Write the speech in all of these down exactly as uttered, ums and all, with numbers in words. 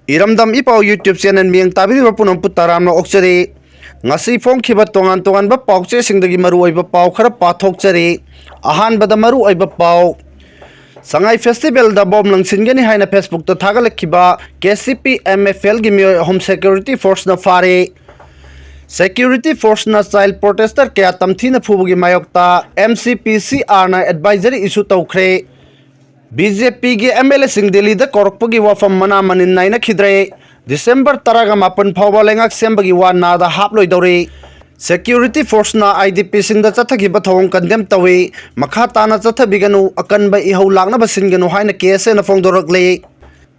ꯏꯔꯝꯗꯝ ꯏꯄꯥꯎ YouTube channel ꯃꯤꯌꯦꯡ ꯇꯥꯕꯤꯔꯤꯕ ꯄꯨꯝꯅꯃꯛꯄꯨ ꯇꯔꯥꯝꯅ ꯑꯣꯛꯆꯔꯤ꯫ ꯉꯁꯤ ꯐꯣꯡꯈꯤꯕ ꯇꯣꯉꯥꯟ ꯇꯣꯉꯥꯟꯕ ꯄꯥꯎꯆꯦꯁꯤꯡꯗꯒꯤ ꯃꯔꯨꯑꯣꯏꯕ ꯄꯥꯎ ꯈꯔ ꯄꯥꯊꯣꯛꯆꯔꯤ꯫ ꯑꯍꯥꯟꯕꯗ ꯃꯔꯨꯑꯣꯏꯕ ꯄꯥꯎ, ꯁꯉꯥꯏ ꯐꯦꯁꯇꯤꯚꯦꯜꯗ ꯕꯣꯝ ꯂꯪꯁꯤꯟꯒꯅꯤ ꯍꯥꯏꯅ Facebookꯇ ꯊꯥꯒꯠꯂꯛꯈꯤꯕ KCP MFLꯒꯤ ꯃꯤꯑꯣꯏ ꯑꯍꯨꯝ security forceꯅ ꯐꯥꯔꯦ꯫ Security forceꯅ child protester ꯀꯌꯥ ꯇꯝꯊꯤꯅ ꯐꯨꯕꯒꯤ ꯃꯥꯌꯣꯛꯇ MCPCRꯅ advisory issue ꯇꯧꯈ꯭ꯔꯦ꯫ BJPꯒꯤ MLAꯁꯤꯡ ꯗꯦꯜꯂꯤꯗ ꯀꯧꯔꯛꯄꯒꯤ ꯋꯥꯐꯝ ꯃꯅꯥ ꯃꯅꯤꯟ ꯅꯥꯏꯅꯈꯤꯗ꯭ꯔꯦ꯫ December ꯇꯔꯥꯒ ꯃꯥꯄꯟ ꯐꯥꯎꯕ ꯂꯩꯉꯥꯛ ꯁꯦꯝꯕꯒꯤ ꯋꯥ ꯅꯥꯗ ꯍꯥꯞꯂꯣꯏꯗꯧꯔꯤ꯫ Security forceꯅ IDPꯁꯤꯡꯗ ꯆꯠꯊꯈꯤꯕ ꯊꯧꯑꯣꯡ condemn ꯇꯧꯏ꯫ ꯃꯈꯥ ꯇꯥꯅ ꯆꯠꯊꯕꯤꯒꯅꯨ, ꯑꯀꯟꯕ ꯏꯍꯧ ꯂꯥꯛꯅꯕ ꯁꯤꯟꯒꯅꯨ ꯍꯥꯏꯅ KSAꯅ ꯐꯣꯡꯗꯣꯔꯛꯂꯤ꯫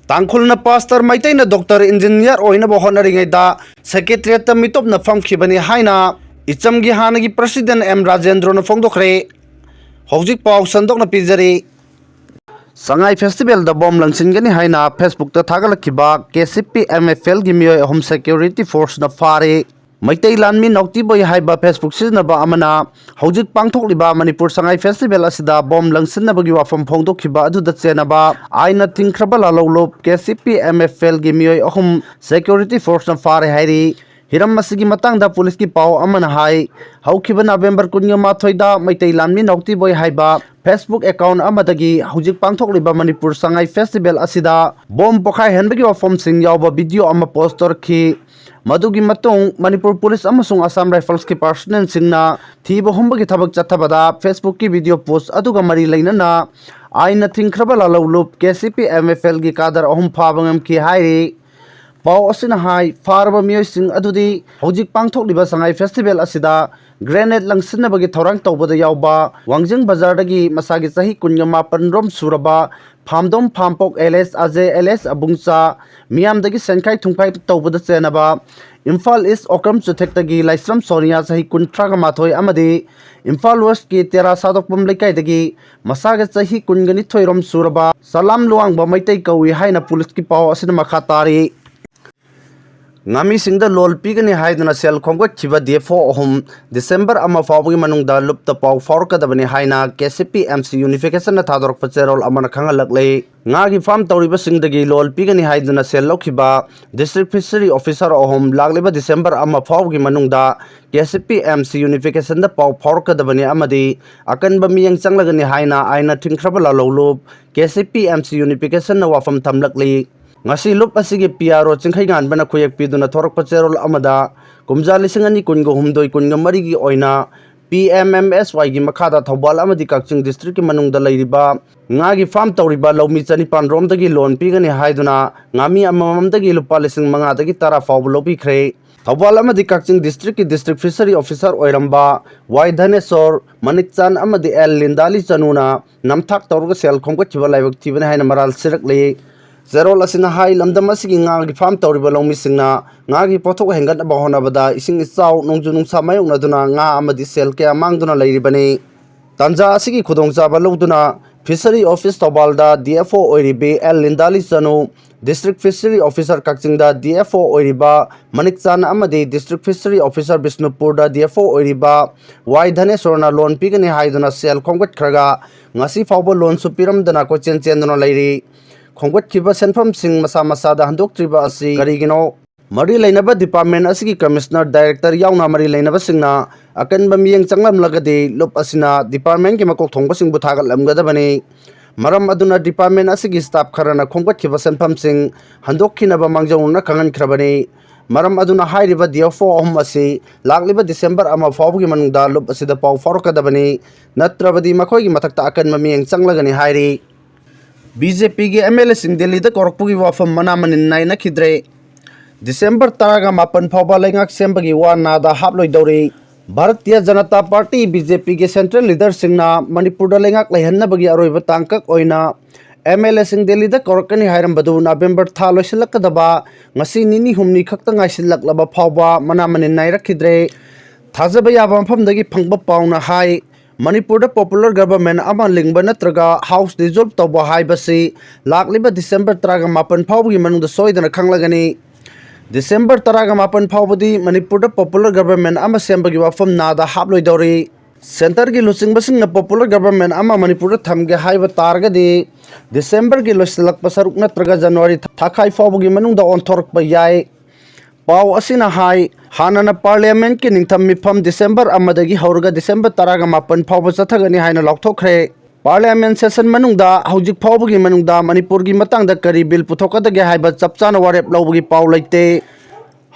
ꯇꯥꯡꯈꯨꯜꯅ pastor, ꯃꯩꯇꯩꯅ doctor, engineer ꯑꯣꯏꯅꯕ ꯍꯣꯠꯅꯔꯤꯉꯩꯗ secretariatꯇ ꯃꯤꯇꯣꯞꯅ ꯐꯝꯈꯤꯕꯅꯤ ꯍꯥꯏꯅ ꯏꯆꯝꯒꯤ ꯍꯥꯟꯅꯒꯤ president M ꯔꯥꯖꯦꯟꯗ꯭ꯔꯣꯅ ꯐꯣꯡꯗꯣꯛꯈ꯭ꯔꯦ꯫ ꯍꯧꯖꯤꯛ ꯄꯥꯎ ꯁꯟꯗꯣꯛꯅ ꯄꯤꯖꯔꯤ꯫ ꯁꯉꯥꯏ ꯐꯦꯁꯇꯤꯚꯦꯜꯗ ꯕꯣꯝ ꯂꯪꯁꯤꯟꯒꯅꯤ ꯍꯥꯏꯅ Facebookꯇ ꯊꯥꯒꯠꯂꯛꯈꯤꯕ KCP MFLꯒꯤ ꯃꯤꯑꯣꯏ ꯑꯍꯨꯝ security forceꯅ ꯐꯥꯔꯦ꯫ ꯃꯩꯇꯩ ꯂꯥꯟꯃꯤ ꯅꯥꯎꯇꯤꯕꯣꯏ ꯍꯥꯏꯕ Facebook ꯁꯤꯖꯤꯟꯅꯕ ꯑꯃꯅ ꯍꯧꯖꯤꯛ ꯄꯥꯡꯊꯣꯛꯂꯤꯕ ꯃꯅꯤꯄꯨꯔ ꯁꯉꯥꯏ ꯐꯦꯁꯇꯤꯚꯦꯜ ꯑꯁꯤꯗ ꯕꯣꯝ ꯂꯪꯁꯤꯟꯅꯕꯒꯤ ꯋꯥꯐꯝ ꯐꯣꯡꯗꯣꯛꯈꯤꯕ ꯑꯗꯨꯗ ꯆꯦꯟꯅꯕ ꯑꯥꯏꯟꯅ ꯊꯤꯡꯈ꯭ꯔꯕ ꯂꯥꯜꯍꯧꯂꯨꯞ KCP MFLꯒꯤ ꯃꯤꯑꯣꯏ ꯑꯍꯨꯝ security forceꯅ ꯐꯥꯔꯦ ꯍꯥꯏꯔꯤ꯫ ꯍꯤꯔꯝ ꯑꯁꯤꯒꯤ ꯃꯇꯥꯡꯗ ꯄꯨꯂꯤꯁꯀꯤ ꯄꯥꯎ ꯑꯃꯅ ꯍꯥꯏ, ꯍꯧꯈꯤꯕ November ꯀꯨꯟꯒ ꯃꯥꯊꯣꯏꯗ ꯃꯩꯇꯩ ꯂꯥꯟꯃꯤ ꯅꯥꯎꯇꯤꯕꯣꯏ ꯍꯥꯏꯕ Facebook account ꯑꯃꯗꯒꯤ ꯍꯧꯖꯤꯛ ꯄꯥꯡꯊꯣꯛꯂꯤꯕ ꯃꯅꯤꯄꯨꯔ ꯁꯉꯥꯏ ꯐꯦꯁꯇꯤꯚꯦꯜ ꯑꯁꯤꯗ ꯕꯣꯝ ꯄꯣꯈꯥꯏꯍꯟꯕꯒꯤ ꯋꯥꯐꯝꯁꯤꯡ ꯌꯥꯎꯕ video ꯑꯃ post ꯇꯧꯔꯛꯈꯤ꯫ ꯃꯗꯨꯒꯤ ꯃꯇꯨꯡ ꯃꯅꯤꯄꯨꯔ ꯄꯨꯂꯤꯁ ꯑꯃꯁꯨꯡ Assam Riflesꯀꯤ personnelꯁꯤꯡꯅ ꯊꯤꯕ ꯍꯨꯝꯕꯒꯤ ꯊꯕꯛ ꯆꯠꯊꯕꯗ Facebookꯀꯤ video post ꯑꯗꯨꯒ ꯃꯔꯤ ꯂꯩꯅꯅ ꯑꯥꯏꯟꯅ ꯊꯤꯡꯈ꯭ꯔꯕ ꯂꯥꯜꯍꯧꯂꯨꯞ KCP MFLꯒꯤ cadre ꯑꯍꯨꯝ ꯐꯥꯕ ꯉꯝꯈꯤ ꯍꯥꯏꯔꯤ꯫ ꯄꯥꯎ ꯑꯁꯤꯅ ꯍꯥꯏ, ꯐꯥꯔꯕ ꯃꯤꯑꯣꯏꯁꯤꯡ ꯑꯗꯨꯗꯤ ꯍꯧꯖꯤꯛ ꯄꯥꯡꯊꯣꯛꯂꯤꯕ ꯁꯉꯥꯏ ꯐꯦꯁꯇꯤꯚꯦꯜ ꯑꯁꯤꯗ grenade ꯂꯪꯁꯤꯟꯅꯕꯒꯤ ꯊꯧꯔꯥꯡ ꯇꯧꯕꯗ ꯌꯥꯎꯕ ꯋꯥꯡꯖꯤꯡ ꯕꯖꯥꯔꯗꯒꯤ ꯃꯁꯥꯒꯤ ꯆꯍꯤ ꯀꯨꯟꯒ ꯃꯥꯄꯟ ꯔꯣꯝ ꯁꯨꯔꯕ ꯐꯥꯝꯗꯣꯝ ꯐꯥꯝꯄꯣꯛ alias ꯑꯖꯦ alias ꯑꯕꯨꯡꯆꯥ, ꯃꯤꯌꯥꯝꯗꯒꯤ ꯁꯦꯟꯈꯥꯏ ꯊꯨꯝꯈꯥꯏ ꯇꯧꯕꯗ ꯆꯦꯟꯅꯕ ꯏꯝꯐꯥꯜ East ꯑꯣꯀ꯭ꯔꯝ ꯆꯨꯊꯦꯛꯇꯒꯤ ꯂꯥꯏꯁ꯭ꯔꯝ ꯁꯣꯅꯤꯌꯥ ꯆꯍꯤ ꯀꯨꯟꯊ꯭ꯔꯥꯒ ꯃꯥꯊꯣꯏ ꯑꯃꯗꯤ ꯏꯝꯐꯥꯜ Westꯀꯤ ꯇꯦꯔꯥ ꯁꯥꯗꯣꯛꯄꯝ ꯂꯩꯀꯥꯏꯗꯒꯤ ꯃꯁꯥꯒ ꯆꯍꯤ ꯀꯨꯟꯒ ꯅꯤꯊꯣꯏ ꯔꯣꯝ ꯁꯨꯔꯕ ꯁꯂꯥꯝ ꯂꯨꯋꯥꯡꯕ ꯃꯩꯇꯩ ꯀꯧꯏ ꯍꯥꯏꯅ ꯄꯨꯂꯤꯁꯀꯤ ꯄꯥꯎ ꯑꯁꯤꯅ ꯃꯈꯥ ꯇꯥꯔꯤ꯫ ꯉꯥꯃꯤꯁꯤꯡꯗ ꯂꯣꯟ ꯄꯤꯒꯅꯤ ꯍꯥꯏꯗꯨꯅ ꯁꯦꯜ ꯈꯣꯝꯒꯠꯈꯤꯕ D F O ꯑꯍꯨꯝ December ꯑꯃ ꯐꯥꯎꯕꯒꯤ ꯃꯅꯨꯡꯗ ꯂꯨꯞꯇ ꯄꯥꯎ ꯐꯥꯎꯔꯛꯀꯗꯕꯅꯤ ꯍꯥꯏꯅ K C P M C Unification ꯅ ꯊꯥꯗꯣꯔꯛꯄ ꯆꯦꯔꯣꯜ ꯑꯃꯅ ꯈꯪꯍꯜꯂꯛꯂꯤ꯫ ꯉꯥꯒꯤ ꯐꯥꯔꯝ ꯇꯧꯔꯤꯕꯁꯤꯡꯗꯒꯤ ꯂꯣꯟ ꯄꯤꯒꯅꯤ ꯍꯥꯏꯗꯨꯅ ꯁꯦꯜ ꯂꯧꯈꯤꯕ District Fishery Officer ꯑꯍꯨꯝ ꯂꯥꯛꯂꯤꯕ December ꯑꯃ ꯐꯥꯎꯕꯒꯤ ꯃꯅꯨꯡꯗ K C P M C Unification ꯗ ꯄꯥꯎ ꯐꯥꯎꯔꯛꯀꯗꯕꯅꯤ ꯑꯃꯗꯤ ꯑꯀꯟꯕ ꯃꯤꯠꯌꯦꯡ ꯆꯪꯂꯒꯅꯤ ꯍꯥꯏꯅ ꯑꯥꯏꯟꯅ ꯊꯤꯡꯈ꯭ꯔꯕ ꯂꯥꯜꯍꯧꯂꯨꯞ K C P M C Unification ꯅ ꯋꯥꯐꯝ ꯊꯝꯂꯛꯂꯤ꯫ ꯉꯁꯤ ꯂꯨꯞ ꯑꯁꯤꯒꯤ P R O ꯆꯤꯡꯈꯩꯉꯥꯟꯕꯅ ꯈꯨꯌꯦꯛ ꯄꯤꯗꯨꯅ ꯊꯣꯔꯛꯄ ꯆꯦꯔꯣꯜ ꯑꯃꯗ ꯀꯨꯝꯖꯥ ꯂꯤꯁꯤꯡ ꯑꯅꯤ ꯀꯨꯟꯒ ꯍꯨꯝꯗꯣꯏ ꯀꯨꯟꯒ ꯃꯔꯤꯒꯤ ꯑꯣꯏꯅ P M M S Y ꯒꯤ ꯃꯈꯥꯗ ꯊꯧꯕꯥꯜ ꯑꯃꯗꯤ ꯀꯛꯆꯤꯡ district ꯀꯤ ꯃꯅꯨꯡꯗ ꯂꯩꯔꯤꯕ ꯉꯥꯒꯤ ꯐꯥꯔꯝ ꯇꯧꯔꯤꯕ ꯂꯧꯃꯤ ꯆꯅꯤꯄꯥꯟ ꯔꯣꯝꯗꯒꯤ ꯂꯣꯟ ꯄꯤꯒꯅꯤ ꯍꯥꯏꯗꯨꯅ ꯉꯥꯃꯤ ꯑꯃꯃꯝꯗꯒꯤ ꯂꯨꯄꯥ ꯂꯤꯁꯤꯡ ꯃꯉꯥꯗꯒꯤ ꯇꯔꯥ ꯐꯥꯎꯕ ꯂꯧꯕꯤꯈ꯭ꯔꯦ꯫ ꯊꯧꯕꯥꯜ ꯑꯃꯗꯤ ꯀꯛꯆꯤꯡ district ꯀꯤ District Fishery Officer ꯑꯣꯏꯔꯝꯕ Y ꯙꯅꯦꯁꯣꯔ, ꯃꯅꯤꯛꯆꯥꯟ ꯑꯃꯗꯤ L ꯂꯤꯟꯗꯥꯂꯤ ꯆꯅꯨꯅ ꯅꯝꯊꯥꯛ ꯇꯧꯔꯒ ꯁꯦꯜ ꯈꯣꯝꯒꯠꯈꯤꯕ ꯂꯥꯏꯕꯛ ꯊꯤꯕꯅꯤ ꯍꯥꯏꯅ ꯃꯔꯥꯜ ꯁꯤꯔꯛꯂꯤ꯫ ꯆꯦꯔꯣꯜ ꯑꯁꯤꯅ ꯍꯥꯏ, ꯂꯝꯗꯝ ꯑꯁꯤꯒꯤ ꯉꯥꯒꯤ ꯐꯥꯔꯝ ꯇꯧꯔꯤꯕ ꯂꯧꯃꯤꯁꯤꯡꯅ ꯉꯥꯒꯤ ꯄꯣꯠꯊꯣꯛ ꯍꯦꯟꯒꯠꯅꯕ ꯍꯣꯠꯅꯕꯗ ꯏꯁꯤꯡ ꯏꯆꯥꯎ, ꯅꯣꯡꯖꯨ ꯅꯨꯡꯁꯥ ꯃꯥꯌꯣꯛꯅꯗꯨꯅ ꯉꯥ ꯑꯃꯗꯤ ꯁꯦꯜ ꯀꯌꯥ ꯃꯥꯡꯗꯨꯅ ꯂꯩꯔꯤꯕꯅꯤ꯫ ꯇꯥꯟꯖꯥ ꯑꯁꯤꯒꯤ ꯈꯨꯗꯣꯡꯆꯥꯕ ꯂꯧꯗꯨꯅ Fishery Office ꯊꯧꯕꯥꯜꯗ D F O ꯑꯣꯏꯔꯤꯕꯤ L ꯂꯤꯟꯗꯥꯂꯤ ꯆꯅꯨ, District Fishery Officer ꯀꯛꯆꯤꯡꯗ D F O ꯑꯣꯏꯔꯤꯕ ꯃꯅꯤꯛꯆꯥꯟ ꯑꯃꯗꯤ District Fishery Officer ꯕꯤꯁꯅꯨꯄꯨꯔꯗ D F O ꯑꯣꯏꯔꯤꯕ Y ꯙꯅꯦꯁꯣꯔꯅ ꯂꯣꯟ ꯄꯤꯒꯅꯤ ꯍꯥꯏꯗꯨꯅ ꯁꯦꯜ ꯈꯣꯝꯒꯠꯈ꯭ꯔꯒ ꯉꯁꯤ ꯐꯥꯎꯕ ꯂꯣꯟꯁꯨ ꯄꯤꯔꯝꯗꯅ ꯀꯣꯏꯆꯦꯟ ꯆꯦꯟꯗꯨꯅ ꯂꯩꯔꯤ꯫ ꯈꯣꯝꯒꯠꯈꯤꯕ ꯁꯦꯟꯐꯝꯁꯤꯡ ꯃꯁꯥ ꯃꯁꯥꯗ ꯍꯟꯗꯣꯛꯇ꯭ꯔꯤꯕ ꯑꯁꯤ ꯀꯔꯤꯒꯤꯅꯣ? ꯃꯔꯤ ꯂꯩꯅꯕ department ꯑꯁꯤꯒꯤ Commissioner, Director ꯌꯥꯎꯅ ꯃꯔꯤ ꯂꯩꯅꯕꯁꯤꯡꯅ ꯑꯀꯟꯕ ꯃꯤꯠꯌꯦꯡ ꯆꯪꯂꯝꯂꯒꯗꯤ ꯂꯨꯞ ꯑꯁꯤꯅ department ꯀꯤ ꯃꯀꯣꯛ ꯊꯣꯡꯕꯁꯤꯡꯕꯨ ꯊꯥꯒꯠꯂꯝꯒꯗꯕꯅꯤ꯫ ꯃꯔꯝ ꯑꯗꯨꯅ department ꯑꯁꯤꯒꯤ staff ꯈꯔꯅ ꯈꯣꯝꯒꯠꯈꯤꯕ ꯁꯦꯟꯐꯝꯁꯤꯡ ꯍꯟꯗꯣꯛꯈꯤꯅꯕ ꯃꯥꯡꯖꯧꯅꯅ ꯈꯪꯍꯟꯈ꯭ꯔꯕꯅꯤ꯫ ꯃꯔꯝ ꯑꯗꯨꯅ ꯍꯥꯏꯔꯤꯕ D F O ꯑꯍꯨꯝ ꯑꯁꯤ ꯂꯥꯛꯂꯤꯕ December ꯑꯃ ꯐꯥꯎꯕꯒꯤ ꯃꯅꯨꯡꯗ ꯂꯨꯞ ꯑꯁꯤꯗ ꯄꯥꯎ ꯐꯥꯎꯔꯛꯀꯗꯕꯅꯤ, ꯅꯠꯇ꯭ꯔꯕꯗꯤ ꯃꯈꯣꯏꯒꯤ ꯃꯊꯛꯇ ꯑꯀꯟꯕ ꯃꯤꯠꯌꯦꯡ ꯆꯪꯂꯒꯅꯤ ꯍꯥꯏꯔꯤ꯫ B J P ꯒꯤ M L A ꯁꯤꯡ ꯗꯦꯜꯂꯤꯗ ꯀꯧꯔꯛꯄꯒꯤ ꯋꯥꯐꯝ ꯃꯅꯥ ꯃꯅꯤꯟ ꯅꯥꯏꯅꯈꯤꯗ꯭ꯔꯦ꯫ December ꯇꯔꯥꯒ ꯃꯥꯄꯟ ꯐꯥꯎꯕ ꯂꯩꯉꯥꯛ ꯁꯦꯝꯕꯒꯤ ꯋꯥ ꯅꯥꯗ ꯍꯥꯞꯂꯣꯏꯗꯧꯔꯤ꯫ Bharatiya Janata party, B J P ꯒꯤ central leader ꯁꯤꯡꯅ ꯃꯅꯤꯄꯨꯔꯗ ꯂꯩꯉꯥꯛ ꯂꯩꯍꯟꯅꯕꯒꯤ ꯑꯔꯣꯏꯕ ꯇꯥꯡꯀꯛ ꯑꯣꯏꯅ M L A ꯁꯤꯡ ꯗꯦꯜꯂꯤꯗ ꯀꯧꯔꯛꯀꯅꯤ ꯍꯥꯏꯔꯝꯕꯗꯨ November ꯊꯥ ꯂꯣꯏꯁꯤꯜꯂꯛꯀꯗꯕ ꯉꯁꯤ ꯅꯤꯅꯤ ꯍꯨꯝꯅꯤ ꯈꯛꯇ ꯉꯥꯏꯁꯤꯜꯂꯛꯂꯕ ꯐꯥꯎꯕ ꯃꯅꯥ ꯃꯅꯤꯟ ꯅꯥꯏꯔꯛꯈꯤꯗ꯭ꯔꯦ꯫ ꯊꯥꯖꯕ ꯌꯥꯕ ꯃꯐꯝꯗꯒꯤ ꯐꯪꯕ ꯄꯥꯎꯅ ꯍꯥꯏ, ꯃꯅꯤꯄꯨꯔꯗ popular government ꯑꯃ ꯂꯤꯡꯕ ꯅꯠꯇ꯭ꯔꯒ house dissolve ꯇꯧꯕ ꯍꯥꯏꯕꯁꯤ ꯂꯥꯛꯂꯤꯕ December ꯇꯔꯥꯒ ꯃꯥꯄꯟ ꯐꯥꯎꯕꯒꯤ ꯃꯅꯨꯡꯗ ꯁꯣꯏꯗꯅ ꯈꯪꯂꯒꯅꯤ꯫ ꯗꯤꯁꯦꯝꯕꯔ ꯇꯔꯥꯒ ꯃꯥꯄꯟ ꯐꯥꯎꯕꯗꯤ ꯃꯅꯤꯄꯨꯔꯗ popular government ꯑꯃ ꯁꯦꯝꯕꯒꯤ ꯋꯥꯐꯝ ꯅꯥꯗ ꯍꯥꯞꯂꯣꯏꯗꯧꯔꯤ꯫ Centreꯒꯤ ꯂꯨꯆꯤꯡꯕꯁꯤꯡꯅ popular government ꯑꯃ ꯃꯅꯤꯄꯨꯔꯗ ꯊꯝꯒꯦ ꯍꯥꯏꯕ ꯇꯥꯔꯒꯗꯤ, ꯗꯤꯁꯦꯝꯕꯔꯒꯤ ꯂꯣꯏꯁꯤꯜꯂꯛꯄ ꯁꯔꯨꯛ ꯅꯠꯇ꯭ꯔꯒ ꯖꯅꯋꯥꯔꯤ ꯊꯥꯈꯥꯏ ꯐꯥꯎꯕꯒꯤ ꯃꯅꯨꯡꯗ ꯑꯣꯟꯊꯣꯔꯛꯄ ꯌꯥꯏ꯫ ꯄꯥꯎ ꯑꯁꯤꯅ ꯍꯥꯏ, ꯍꯥꯟꯅꯅ Parliamentꯀꯤ ꯅꯤꯡꯊꯝ ꯃꯤꯐꯝ ꯗꯤꯁꯦꯝꯕꯔ ꯑꯃꯗꯒꯤ ꯍꯧꯔꯒ ꯗꯤꯁꯦꯝꯕꯔ ꯇꯔꯥꯒ ꯃꯥꯄꯟ ꯐꯥꯎꯕ ꯆꯠꯊꯒꯅꯤ ꯍꯥꯏꯅ ꯂꯥꯎꯊꯣꯛꯈ꯭ꯔꯦ꯫ Parliament session ꯃꯅꯨꯡꯗ ꯍꯧꯖꯤꯛ ꯐꯥꯎꯕꯒꯤ ꯃꯅꯨꯡꯗ ꯃꯅꯤꯄꯨꯔꯒꯤ ꯃꯇꯥꯡꯗ ꯀꯔꯤ bill ꯄꯨꯊꯣꯛꯀꯗꯒꯦ ꯍꯥꯏꯕ ꯆꯞ ꯆꯥꯅ ꯋꯥꯔꯦꯞ ꯂꯧꯕꯒꯤ ꯄꯥꯎ ꯂꯩꯇꯦ꯫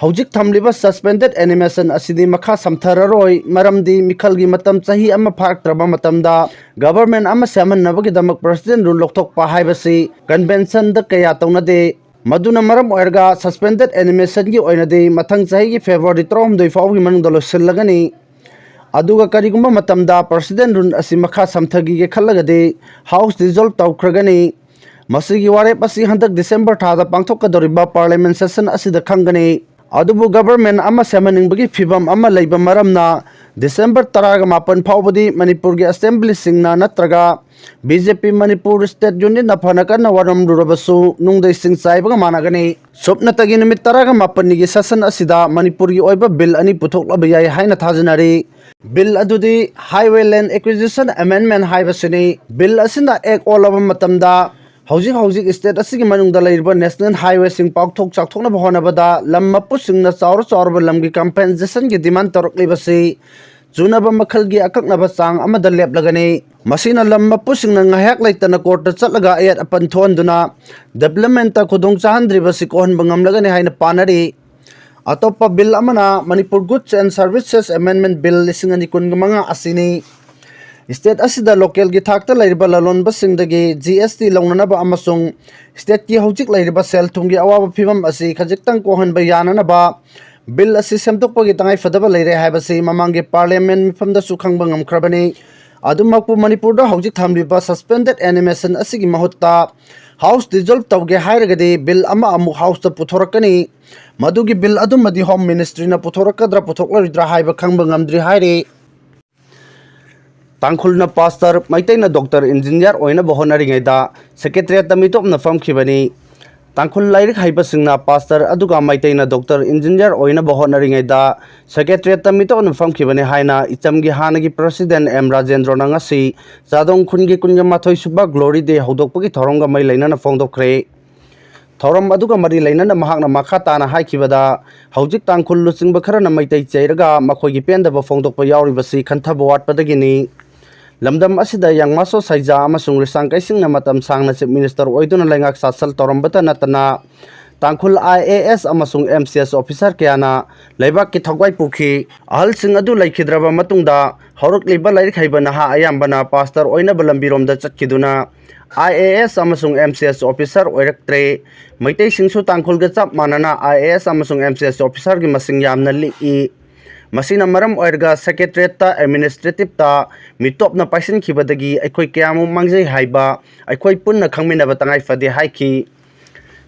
ꯍꯧꯖꯤꯛ ꯊꯝꯂꯤꯕ suspended animation ꯑꯁꯤꯗꯤ ꯃꯈꯥ ꯁꯝꯊꯔꯔꯣꯏ, ꯃꯔꯝꯗꯤ ꯃꯤꯈꯜꯒꯤ ꯃꯇꯝ ꯆꯍꯤ ꯑꯃ ꯐꯥꯔꯛꯇ꯭ꯔꯕ ꯃꯇꯝꯗ government ꯑꯃ ꯁꯦꯝꯍꯟꯅꯕꯒꯤꯗꯃꯛ President rule ꯂꯧꯊꯣꯛꯄ ꯍꯥꯏꯕꯁꯤ conventionꯗ ꯀꯌꯥ ꯇꯧꯅꯗꯦ꯫ ꯃꯗꯨꯅ ꯃꯔꯝ ꯑꯣꯏꯔꯒ suspended animationꯒꯤ ꯑꯣꯏꯅꯗꯤ ꯃꯊꯪ ꯆꯍꯤꯒꯤ February ꯇꯔꯥꯍꯨꯝꯗꯣꯏ ꯐꯥꯎꯒꯤ ꯃꯅꯨꯡꯗ ꯂꯣꯏꯁꯤꯜꯂꯒꯅꯤ꯫ ꯑꯗꯨꯒ ꯀꯔꯤꯒꯨꯝꯕ ꯃꯇꯝꯗ President rule ꯑꯁꯤ ꯃꯈꯥ ꯁꯝꯊꯈꯤꯒꯦ ꯈꯜꯂꯒꯗꯤ House dissolve ꯇꯧꯈ꯭ꯔꯒꯅꯤ꯫ ꯃꯁꯤꯒꯤ ꯋꯥꯔꯦꯞ ꯑꯁꯤ ꯍꯟꯗꯛ ꯗꯤꯁꯦꯝꯕꯔ ꯊꯥꯗ ꯄꯥꯡꯊꯣꯛꯀꯗꯧꯔꯤꯕ Parliament session ꯑꯁꯤꯗ ꯈꯪꯒꯅꯤ꯫ ꯑꯗꯨꯕꯨ government ꯑꯃ ꯁꯦꯝꯍꯟꯅꯤꯡꯕꯒꯤ ꯐꯤꯚꯝ ꯑꯃ ꯂꯩꯕ ꯃꯔꯝꯅ ꯗꯤꯁꯦꯝꯕꯔ ꯇꯔꯥꯒ ꯃꯥꯄꯟ ꯐꯥꯎꯕꯗꯤ ꯃꯅꯤꯄꯨꯔꯒꯤ assemblyꯁꯤꯡꯅ ꯅꯠꯇ꯭ꯔꯒ BJP ꯃꯅꯤꯄꯨꯔ State Unitꯅ ꯐꯅ ꯀꯟꯅ ꯋꯥꯔꯝꯂꯨꯔꯕꯁꯨ ꯅꯨꯡꯗ ꯏꯁꯤꯡ ꯆꯥꯏꯕꯒ ꯃꯥꯟꯅꯒꯅꯤ꯫ ꯁꯨꯞꯅꯇꯒꯤ ꯅꯨꯃꯤꯠ ꯇꯔꯥꯒ ꯃꯥꯄꯟꯅꯤꯒꯤ session ꯑꯁꯤꯗ ꯃꯅꯤꯄꯨꯔꯒꯤ ꯑꯣꯏꯕ bill ꯑꯅꯤ ꯄꯨꯊꯣꯛꯂꯕ ꯌꯥꯏ ꯍꯥꯏꯅ ꯊꯥꯖꯅꯔꯤ꯫ Bill ꯑꯗꯨꯗꯤ Highway Land Acquisition Amendment ꯍꯥꯏꯕꯁꯤꯅꯤ꯫ Bill ꯑꯁꯤꯅ act ꯑꯣꯜꯂꯕ ꯃꯇꯝꯗ ꯍꯧꯖꯤꯛ ꯍꯧꯖꯤꯛ state ꯑꯁꯤꯒꯤ ꯃꯅꯨꯡꯗ ꯂꯩꯔꯤꯕ national highwayꯁꯤꯡ ꯄꯥꯛꯊꯣꯛ ꯆꯥꯎꯊꯣꯛꯅꯕ ꯍꯣꯠꯅꯕꯗ ꯂꯝ ꯃꯄꯨꯁꯤꯡꯅ ꯆꯥꯎꯔ ꯆꯥꯎꯔꯕ ꯂꯝꯒꯤ compensationꯒꯤ demand ꯇꯧꯔꯛꯂꯤꯕꯁꯤ ꯆꯨꯅꯕ ꯃꯈꯜꯒꯤ ꯑꯀꯛꯅꯕ ꯆꯥꯡ ꯑꯃꯗ ꯂꯦꯞꯂꯒꯅꯤ꯫ ꯃꯁꯤꯅ ꯂꯝ ꯃꯄꯨꯁꯤꯡꯅ ꯉꯥꯏꯍꯥꯛ ꯂꯩꯇꯅ courtꯇ ꯆꯠꯂꯒ ꯑꯌꯦꯠ ꯑꯄꯟ ꯊꯣꯛꯍꯟꯗꯨꯅ developmentꯇ ꯈꯨꯗꯣꯡ ꯆꯥꯍꯟꯗ꯭ꯔꯤꯕꯁꯤ ꯀꯣꯛꯍꯟꯕ ꯉꯝꯂꯒꯅꯤ ꯍꯥꯏꯅ ꯄꯥꯅꯔꯤ꯫ ꯑꯇꯣꯞꯄ bill ꯑꯃꯅ Manipur Goods and Services Amendment Bill ꯂꯤꯁꯤꯡ ꯑꯅꯤ ꯀꯨꯟꯒ ꯃꯉꯥ ꯑꯁꯤꯅꯤ꯫ State ꯑꯁꯤꯗ localꯒꯤ ꯊꯥꯛꯇ ꯂꯩꯔꯤꯕ ꯂꯂꯣꯟꯕꯁꯤꯡꯗꯒꯤ GST ꯂꯧꯅꯅꯕ ꯑꯃꯁꯨꯡ stateꯀꯤ ꯍꯧꯖꯤꯛ ꯂꯩꯔꯤꯕ ꯁꯦꯜ ꯊꯨꯝꯒꯤ ꯑꯋꯥꯕ ꯐꯤꯚꯝ ꯑꯁꯤ ꯈꯖꯤꯛꯇꯪ ꯀꯣꯛꯍꯟꯕ ꯌꯥꯅꯅꯕ bill ꯑꯁꯤ ꯁꯦꯝꯗꯣꯛꯄꯒꯤ ꯇꯉꯥꯏꯐꯗꯕ ꯂꯩꯔꯦ ꯍꯥꯏꯕꯁꯤ ꯃꯃꯥꯡꯒꯤ Parliament ꯃꯤꯐꯝꯗꯁꯨ ꯈꯪꯕ ꯉꯝꯈ꯭ꯔꯕꯅꯤ꯫ ꯑꯗꯨꯃꯛꯄꯨ ꯃꯅꯤꯄꯨꯔꯗ ꯍꯧꯖꯤꯛ ꯊꯝꯂꯤꯕ suspended animation ꯑꯁꯤꯒꯤ ꯃꯍꯨꯠꯇ House dissolve ꯇꯧꯒꯦ ꯍꯥꯏꯔꯒꯗꯤ bill ꯑꯃ ꯑꯃꯨꯛ Houseꯇ ꯄꯨꯊꯣꯔꯛꯀꯅꯤ꯫ ꯃꯗꯨꯒꯤ bill ꯑꯗꯨꯃꯗꯤ Home Ministryꯅ ꯄꯨꯊꯣꯔꯛꯀꯗ꯭ꯔꯥ ꯄꯨꯊꯣꯛꯂꯔꯣꯏꯗ꯭ꯔꯥ ꯍꯥꯏꯕ ꯈꯪꯕ ꯉꯝꯗ꯭ꯔꯤ ꯍꯥꯏꯔꯤ꯫ ꯇꯥꯡꯈꯨꯜꯅ pastor, ꯃꯩꯇꯩꯅ doctor, engineer ꯑꯣꯏꯅꯕ ꯍꯣꯠꯅꯔꯤꯉꯩꯗ secretariatꯇ ꯃꯤꯇꯣꯞꯅ ꯐꯝꯈꯤꯕꯅꯤ꯫ ꯇꯥꯡꯈꯨꯜ ꯂꯥꯏꯔꯤꯛ ꯍꯩꯕꯁꯤꯡꯅ ꯄꯥꯁꯇꯔ ꯑꯗꯨꯒ ꯃꯩꯇꯩꯅ ꯗꯣꯛꯇꯔ ꯏꯟꯖꯤꯅꯤꯌꯥꯔ ꯑꯣꯏꯅꯕ ꯍꯣꯠꯅꯔꯤꯉꯩꯗ ꯁꯦꯀ꯭ꯔꯦꯇꯔꯤꯌꯦꯠꯇ ꯃꯤꯇꯣꯞꯅ ꯐꯝꯈꯤꯕꯅꯤ ꯍꯥꯏꯅ ꯏꯆꯝꯒꯤ ꯍꯥꯟꯅꯒꯤ ꯄ꯭ꯔꯁꯤꯗꯦꯟ ꯑꯦꯝ ꯔꯥꯖꯦꯟꯗ꯭ꯔꯣꯅ ꯉꯁꯤ ꯆꯥꯗꯣꯡ ꯈꯨꯟꯒꯤ ꯀꯨꯟꯒ ꯃꯥꯊꯣꯏ ꯁꯨꯕ ꯒ꯭ꯂꯣꯔꯤ ꯗꯦ ꯍꯧꯗꯣꯛꯄꯒꯤ ꯊꯧꯔꯝꯒ ꯃꯔꯤ ꯂꯩꯅꯅ ꯐꯣꯡꯗꯣꯛꯈ꯭ꯔꯦ꯫ ꯊꯧꯔꯝ ꯑꯗꯨꯒ ꯃꯔꯤ ꯂꯩꯅꯅ ꯃꯍꯥꯛꯅ ꯃꯈꯥ ꯇꯥꯅ ꯍꯥꯏꯈꯤꯕꯗ, ꯍꯧꯖꯤꯛ ꯇꯥꯡꯈꯨꯜ ꯂꯨꯆꯤꯡꯕ ꯈꯔꯅ ꯃꯩꯇꯩ ꯆꯩꯔꯒ ꯃꯈꯣꯏꯒꯤ ꯄꯦꯟꯗꯕ ꯐꯣꯡꯗꯣꯛꯄ ꯌꯥꯎꯔꯤꯕꯁꯤ ꯈꯟꯊꯕ ꯋꯥꯠꯄꯗꯒꯤꯅꯤ꯫ ꯂꯝꯗꯝ ꯑꯁꯤꯗ ꯌꯥꯡꯃꯥꯁꯣ ꯁꯥꯏꯖꯥ ꯑꯃꯁꯨꯡ ꯔꯤꯁꯥꯡ ꯀꯩꯁꯤꯡꯅ ꯃꯇꯝ ꯁꯥꯡꯅ ꯆꯤꯐ ꯃꯤꯅꯤꯁꯇꯔ ꯑꯣꯏꯗꯨꯅ ꯂꯩꯉꯥꯛ ꯁꯥꯁꯜ ꯇꯧꯔꯝꯕꯇ ꯅꯠꯇꯅ, ꯇꯥꯡꯈꯨꯜ ꯑꯥꯏ ꯑꯦ ꯑꯦꯁ ꯑꯃꯁꯨꯡ ꯑꯦꯝ ꯁꯤ ꯑꯦꯁ ꯑꯣꯐꯤꯁꯥꯔ ꯀꯌꯥꯅ ꯂꯩꯕꯥꯛꯀꯤ ꯊꯧꯒꯥꯏ ꯄꯨꯈꯤ꯫ ꯑꯍꯜꯁꯤꯡ ꯑꯗꯨ ꯂꯩꯈꯤꯗ꯭ꯔꯕ ꯃꯇꯨꯡꯗ, ꯍꯧꯔꯛꯂꯤꯕ ꯂꯥꯏꯔꯤꯛ ꯍꯩꯕ ꯅꯍꯥ ꯑꯌꯥꯝꯕꯅ ꯄꯥꯁꯇꯔ ꯑꯣꯏꯅꯕ ꯂꯝꯕꯤꯔꯣꯝꯗ ꯆꯠꯈꯤꯗꯨꯅ, ꯑꯥꯏ ꯑꯦ ꯑꯦꯁ ꯑꯃꯁꯨꯡ ꯑꯦꯝ ꯁꯤ ꯑꯦꯁ ꯑꯣꯐꯤꯁꯥꯔ ꯑꯣꯏꯔꯛꯇ꯭ꯔꯦ꯫ ꯃꯩꯇꯩꯁꯤꯡꯁꯨ ꯇꯥꯡꯈꯨꯜꯒ ꯆꯞ ꯃꯥꯟꯅꯅ ꯑꯥꯏ ꯑꯦ ꯑꯦꯁ ꯑꯃꯁꯨꯡ ꯑꯦꯝ ꯁꯤ ꯑꯦꯁ ꯑꯣꯐꯤꯁꯥꯔꯒꯤ ꯃꯁꯤꯡ ꯌꯥꯝꯅ ꯂꯤꯛꯏ꯫ ꯃꯁꯤꯅ ꯃꯔꯝ ꯑꯣꯏꯔꯒ ꯁꯦꯀ꯭ꯔꯦꯇꯔꯤꯌꯦꯠꯇ ꯑꯦꯗꯃꯤꯅꯤꯁꯇ꯭ꯔꯦꯇꯤꯞꯇ ꯃꯤꯇꯣꯞꯅ ꯄꯥꯏꯁꯤꯟꯈꯤꯕꯗꯒꯤ ꯑꯩꯈꯣꯏ ꯀꯌꯥꯃꯨꯛ ꯃꯥꯡꯖꯩ ꯍꯥꯏꯕ ꯑꯩꯈꯣꯏ ꯄꯨꯟꯅ ꯈꯪꯃꯤꯟꯅꯕ ꯇꯉꯥꯏ ꯐꯗꯦ ꯍꯥꯏꯈꯤ꯫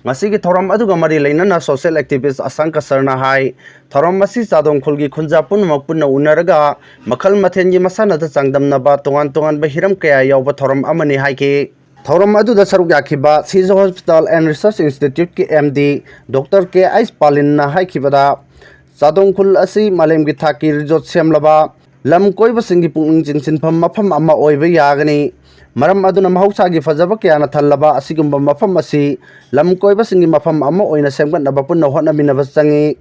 ꯉꯁꯤꯒꯤ ꯊꯧꯔꯝ ꯑꯗꯨꯒ ꯃꯔꯤ ꯂꯩꯅꯅ ꯁꯣꯁꯤꯌꯦꯜ ꯑꯦꯛꯇꯤꯚꯤꯁ ꯑꯁꯥꯡ ꯀꯁꯔꯅ ꯍꯥꯏ, ꯊꯧꯔꯝ ꯑꯁꯤ ꯆꯥꯗꯣꯡ ꯈꯨꯜꯒꯤ ꯈꯨꯟꯖꯥ ꯄꯨꯝꯅꯃꯛ ꯄꯨꯟꯅ ꯎꯅꯔꯒ ꯃꯈꯜ ꯃꯊꯦꯜꯒꯤ ꯃꯁꯥꯟꯅꯗ ꯆꯥꯡꯗꯝꯅꯕ ꯇꯣꯉꯥꯟ ꯇꯣꯉꯥꯟꯕ ꯍꯤꯔꯝ ꯀꯌꯥ ꯌꯥꯎꯕ ꯊꯧꯔꯝ ꯑꯃꯅꯤ ꯍꯥꯏꯈꯤ꯫ ꯊꯧꯔꯝ ꯑꯗꯨꯗ ꯁꯔꯨꯛ ꯌꯥꯈꯤꯕ ꯁꯤꯖ ꯍꯣꯁꯄꯤꯇꯥꯜ ꯑꯦꯟ ꯔꯤꯁꯔꯆ ꯏꯟꯁꯇꯤꯇ꯭ꯌꯨꯠꯀꯤ M D doctor K H ꯄꯥꯂꯤꯟꯅ ꯍꯥꯏꯈꯤꯕꯗ, ꯆꯥꯗꯣꯡ ꯈꯨꯜ ꯑꯁꯤ ꯃꯥꯂꯦꯝꯒꯤ ꯊꯥꯛꯀꯤ ꯔꯤꯖꯣꯔꯠ ꯁꯦꯝꯂꯕ ꯂꯝ ꯀꯣꯏꯕꯁꯤꯡꯒꯤ ꯄꯨꯛꯅꯤꯡ ꯆꯤꯡꯁꯤꯟꯐꯝ ꯃꯐꯝ ꯑꯃ ꯑꯣꯏꯕ ꯌꯥꯒꯅꯤ꯫ ꯃꯔꯝ ꯑꯗꯨꯅ ꯃꯍꯧꯁꯥꯒꯤ ꯐꯖꯕ ꯀꯌꯥꯅ ꯊꯜꯂꯕ ꯑꯁꯤꯒꯨꯝꯕ ꯃꯐꯝ ꯑꯁꯤ ꯂꯝ ꯀꯣꯏꯕꯁꯤꯡꯒꯤ ꯃꯐꯝ ꯑꯃ ꯑꯣꯏꯅ ꯁꯦꯝꯒꯠꯅꯕ ꯄꯨꯟꯅ ꯍꯣꯠꯅꯃꯤꯟꯅꯕ ꯆꯪꯏ꯫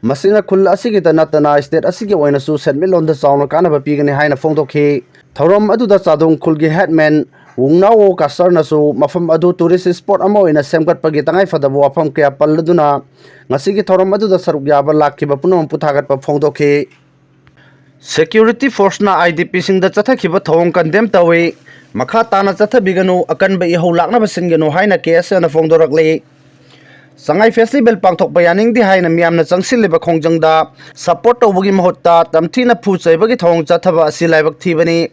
ꯃꯁꯤꯅ ꯈꯨꯜ ꯑꯁꯤꯒꯤꯇ ꯅꯠꯇꯅ ꯁ꯭ꯇꯦꯠ ꯑꯁꯤꯒꯤ ꯑꯣꯏꯅꯁꯨ ꯁꯦꯟꯃꯤꯠꯂꯣꯟꯗ ꯆꯥꯎꯅ ꯀꯥꯟꯅꯕ ꯄꯤꯒꯅꯤ ꯍꯥꯏꯅ ꯐꯣꯡꯗꯣꯛꯈꯤ꯫ ꯊꯧꯔꯝ ꯑꯗꯨꯗ ꯆꯥꯗꯣꯡ ꯈꯨꯜꯒꯤ ꯍꯦꯗꯃꯦꯟ ꯋꯨꯡꯅꯥꯋꯣ ꯀꯥꯁꯔꯅꯁꯨ ꯃꯐꯝ ꯑꯗꯨ ꯇꯨꯔꯤꯁ ꯁ꯭ꯄꯣꯠ ꯑꯃ ꯑꯣꯏꯅ ꯁꯦꯝꯒꯠꯄꯒꯤ ꯇꯉꯥꯏꯐꯗꯕ ꯋꯥꯐꯝ ꯀꯌꯥ ꯄꯜꯂꯗꯨꯅ, ꯉꯁꯤꯒꯤ ꯊꯧꯔꯝ ꯑꯗꯨꯗ ꯁꯔꯨꯛ ꯌꯥꯕ ꯂꯥꯛꯈꯤꯕ ꯄꯨꯝꯅꯃꯛꯄꯨ ꯊꯥꯒꯠꯄ ꯐꯣꯡꯗꯣꯛꯈꯤ꯫ ꯁꯦꯀ꯭ꯌꯨꯔꯤꯇꯤ ꯐꯣꯔꯁꯅ ꯑꯥꯏ ꯗꯤ ꯄꯤꯁꯤꯡꯗ ꯆꯠꯊꯈꯤꯕ ꯊꯧꯑꯣꯡ ꯀꯟꯗꯦꯝ ꯇꯧꯏ꯫ ꯃꯈꯥ ꯇꯥꯅ ꯆꯠꯊꯕꯤꯒꯅꯨ, ꯑꯀꯟꯕ ꯏꯍꯧ ꯂꯥꯛꯅꯕ ꯁꯤꯟꯒꯅꯨ ꯍꯥꯏꯅ ꯀꯦ ꯑꯦꯁ ꯑꯦꯅ ꯐꯣꯡꯗꯣꯔꯛꯂꯤ꯫ ꯁꯉꯥꯏ ꯐꯦꯁꯇꯤꯚꯦꯜ ꯄꯥꯡꯊꯣꯛꯄ ꯌꯥꯅꯤꯡꯗꯦ ꯍꯥꯏꯅ ꯃꯤꯌꯥꯝꯅ ꯆꯪꯁꯤꯜꯂꯤꯕ ꯈꯣꯡꯖꯪꯗ ꯁꯄꯣꯔꯠ ꯇꯧꯕꯒꯤ ꯃꯍꯨꯠꯇ ꯇꯝꯊꯤꯅ ꯐꯨ ꯆꯩꯕꯒꯤ ꯊꯧꯑꯣꯡ ꯆꯠꯊꯕ ꯑꯁꯤ ꯂꯥꯏꯕꯛ ꯊꯤꯕꯅꯤ꯫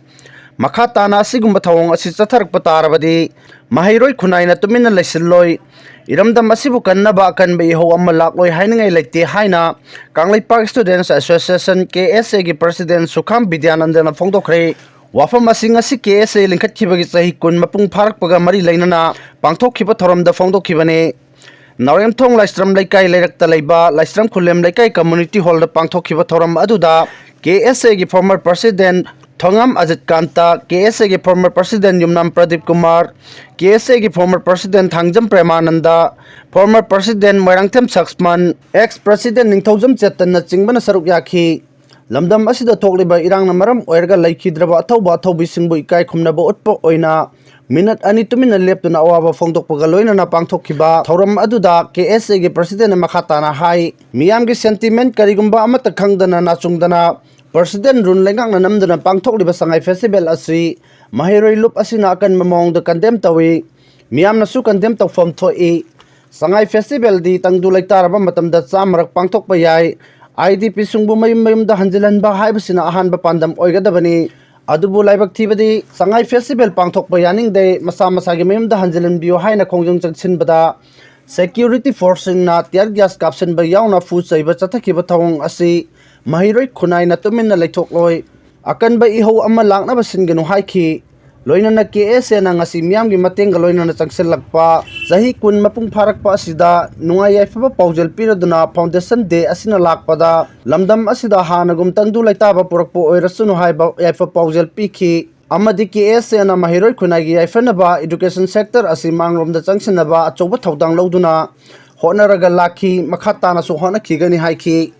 ꯃꯈꯥ ꯇꯥꯅ ꯑꯁꯤꯒꯨꯝꯕ ꯊꯧꯑꯣꯡ ꯑꯁꯤ ꯆꯠꯊꯔꯛꯄ ꯇꯥꯔꯕꯗꯤ ꯃꯍꯩꯔꯣꯏ ꯈꯨꯟꯅꯥꯏꯅ ꯇꯨꯃꯤꯟꯅ ꯂꯩꯁꯤꯜꯂꯣꯏ꯫ ꯏꯔꯝꯗꯝ ꯑꯁꯤꯕꯨ ꯀꯟꯅꯕ ꯑꯀꯟꯕ ꯏꯍꯧ ꯑꯃ ꯂꯥꯛꯂꯣꯏ ꯍꯥꯏꯅꯤꯡꯉꯥꯏ ꯂꯩꯇꯦ ꯍꯥꯏꯅ ꯀꯪꯂꯩꯄꯥꯛ ꯁ꯭ꯇꯨꯗꯦꯟꯠꯁ ꯑꯦꯁꯣꯁꯤꯌꯦꯁꯟ, ꯀꯦ ꯑꯦꯁ ꯑꯦꯒꯤ ꯄ꯭ꯔꯁꯤꯗꯦꯟꯠ ꯁꯨꯈꯥꯝ ꯕꯤꯗ꯭ꯌꯥꯅꯟꯗꯅ ꯐꯣꯡꯗꯣꯛꯈ꯭ꯔꯦ꯫ ꯋꯥꯐꯝ ꯑꯁꯤ ꯉꯁꯤ ꯀꯦ ꯑꯦꯁ ꯑꯦ ꯂꯤꯡꯈꯠꯈꯤꯕꯒꯤ ꯆꯍꯤ ꯀꯨꯟ ꯃꯄꯨꯡ ꯐꯥꯔꯛꯄꯒ ꯃꯔꯤ ꯂꯩꯅꯅ ꯄꯥꯡꯊꯣꯛꯈꯤꯕ ꯊꯧꯔꯝꯗ ꯐꯣꯡꯗꯣꯛꯈꯤꯕꯅꯤ꯫ ꯅꯥꯎꯔꯦꯝꯊꯣꯡ ꯂꯥꯏꯁ꯭ꯔꯝ ꯂꯩꯀꯥꯏ ꯂꯩꯔꯛꯇ ꯂꯩꯕ ꯂꯥꯏꯁ꯭ꯔꯝ ꯈꯨꯂꯦꯝ ꯂꯩꯀꯥꯏ community hall ꯗ ꯄꯥꯡꯊꯣꯛꯈꯤꯕ ꯊꯧꯔꯝ ꯑꯗꯨꯗ K S A ꯒꯤ former president Thongam Ajit ꯀꯥꯟꯇ, K S A ꯒꯤ former president Yumnam Pradeep Kumar, K S A ꯒꯤ former president Thangjam ꯄ꯭ꯔꯦꯃꯥꯅꯟꯗ, former president Moirangthem ꯁꯛꯁꯃꯟ, ex president ꯅꯤꯡꯊꯧꯖꯝ ꯆꯦꯇꯟꯅ ꯆꯤꯡꯕꯅ ꯁꯔꯨꯛ ꯌꯥꯈꯤ꯫ ꯂꯝꯗꯝ ꯑꯁꯤꯗ ꯊꯣꯛꯂꯤꯕ ꯏꯔꯥꯡꯅ ꯃꯔꯝ ꯑꯣꯏꯔꯒ ꯂꯩꯈꯤꯗ꯭ꯔꯕ ꯑꯊꯧꯕ ꯑꯊꯧꯕꯤꯁꯤꯡꯕꯨ ꯏꯀꯥꯏ ꯈꯨꯝꯅꯕ ꯎꯠꯄ ꯑꯣꯏꯅ minute ꯑꯅꯤ ꯇꯨꯃꯤꯟꯅ ꯂꯦꯞꯇꯨꯅ ꯑꯋꯥꯕ ꯐꯣꯡꯗꯣꯛꯄꯒ ꯂꯣꯏꯅꯅ ꯄꯥꯡꯊꯣꯛꯈꯤꯕ ꯊꯧꯔꯝ ꯑꯗꯨꯗ K S A ꯒꯤ president ꯅ ꯃꯈꯥ ꯇꯥꯅ ꯍꯥꯏ, ꯃꯤꯌꯥꯝꯒꯤ sentiment ꯀꯔꯤꯒꯨꯝꯕ ꯑꯃꯠꯇ ꯈꯪꯗꯅ ꯅꯥꯆꯨꯡꯗꯅ president rule ꯂꯩꯉꯥꯛꯅ ꯅꯝꯗꯨꯅ ꯄꯥꯡꯊꯣꯛꯂꯤꯕ ꯁꯉꯥꯏ festival ꯑꯁꯤ ꯃꯍꯩꯔꯣꯏ ꯂꯨꯞ ꯑꯁꯤꯅ ꯑꯀꯟꯕ ꯃꯑꯣꯡꯗ condemn ꯇꯧꯏ꯫ ꯃꯤꯌꯥꯝꯅꯁꯨ condemn ꯇꯧꯐꯝ ꯊꯣꯛꯏ꯫ ꯁꯉꯥꯏ festival ꯗꯤ ꯇꯪꯗꯨ ꯂꯩꯇꯥꯔꯕ ꯃꯇꯝꯗ ꯆꯥꯝꯃꯔꯛ ꯄꯥꯡꯊꯣꯛꯄ ꯌꯥꯏ꯫ I D P ꯁꯤꯡꯕꯨ ꯃꯌꯨꯝ ꯃꯌꯨꯝꯗ ꯍꯟꯖꯤꯜꯍꯟꯕ ꯍꯥꯏꯕꯁꯤꯅ ꯑꯍꯥꯟꯕ ꯄꯥꯟꯗꯝ ꯑꯣꯏꯒꯗꯕꯅꯤ꯫ ꯑꯗꯨꯕꯨ ꯂꯥꯏꯕꯛ ꯊꯤꯕꯗꯤ ꯁꯉꯥꯏ festival ꯄꯥꯡꯊꯣꯛꯄ ꯌꯥꯅꯤꯡꯗꯦ, ꯃꯁꯥ ꯃꯁꯥꯒꯤ ꯃꯌꯨꯝꯗ ꯍꯟꯖꯤꯜꯍꯟꯕꯤꯌꯨ ꯍꯥꯏꯅ ꯈꯣꯡꯖꯪ ꯆꯪꯁꯤꯟꯕꯗ security force ꯁꯤꯡꯅ tear gas ꯀꯥꯞꯁꯤꯟꯕ ꯌꯥꯎꯅ ꯐꯨ ꯆꯩꯕ ꯆꯠꯊꯈꯤꯕ ꯊꯧꯑꯣꯡ ꯑꯁꯤ ꯃꯍꯩꯔꯣꯏ ꯈꯨꯟꯅꯥꯏꯅ ꯇꯨꯃꯤꯟꯅ ꯂꯩꯊꯣꯛꯂꯣꯏ꯫ ꯑꯀꯟꯕ ꯏꯍꯧ ꯑꯃ ꯂꯥꯛꯅꯕ ꯁꯤꯟꯒꯅꯨ ꯍꯥꯏꯈꯤ꯫ ꯂꯣꯏꯅꯅ K S A ꯅ ꯉꯁꯤ ꯃꯤꯌꯥꯝꯒꯤ ꯃꯇꯦꯡꯒ ꯂꯣꯏꯅꯅ ꯆꯪꯁꯤꯜꯂꯛꯄ ꯆꯍꯤ ꯀꯨꯟ ꯃꯄꯨꯡ ꯐꯥꯔꯛꯄ ꯑꯁꯤꯗ ꯅꯨꯡꯉꯥꯏ ꯌꯥꯏꯐꯕ ꯄꯥꯎꯖꯦꯜ ꯄꯤꯔꯗꯨꯅ foundation day ꯑꯁꯤꯅ ꯂꯥꯛꯄꯗ ꯂꯝꯗꯝ ꯑꯁꯤꯗ ꯍꯥꯟꯅꯒꯨꯝ ꯇꯪꯗꯨ ꯂꯩꯇꯥꯕ ꯄꯨꯔꯛꯄ ꯑꯣꯏꯔꯁꯅꯨ ꯍꯥꯏꯕ ꯌꯥꯏꯐ ꯄꯥꯎꯖꯦꯜ ꯄꯤꯈꯤ꯫ ꯑꯃꯗꯤ K S A ꯅ ꯃꯍꯩꯔꯣꯏ ꯈꯨꯟꯅꯥꯏꯒꯤ ꯌꯥꯏꯐꯅꯕ education sector ꯑꯁꯤ ꯃꯥꯡꯂꯣꯝꯗ ꯆꯪꯁꯤꯟꯅꯕ ꯑꯆꯧꯕ ꯊꯧꯗꯥꯡ ꯂꯧꯗꯨꯅ ꯍꯣꯠꯅꯔꯒ ꯂꯥꯛꯈꯤ, ꯃꯈꯥ ꯇꯥꯅꯁꯨ ꯍꯣꯠꯅꯈꯤꯒꯅꯤ ꯍꯥꯏꯈꯤ꯫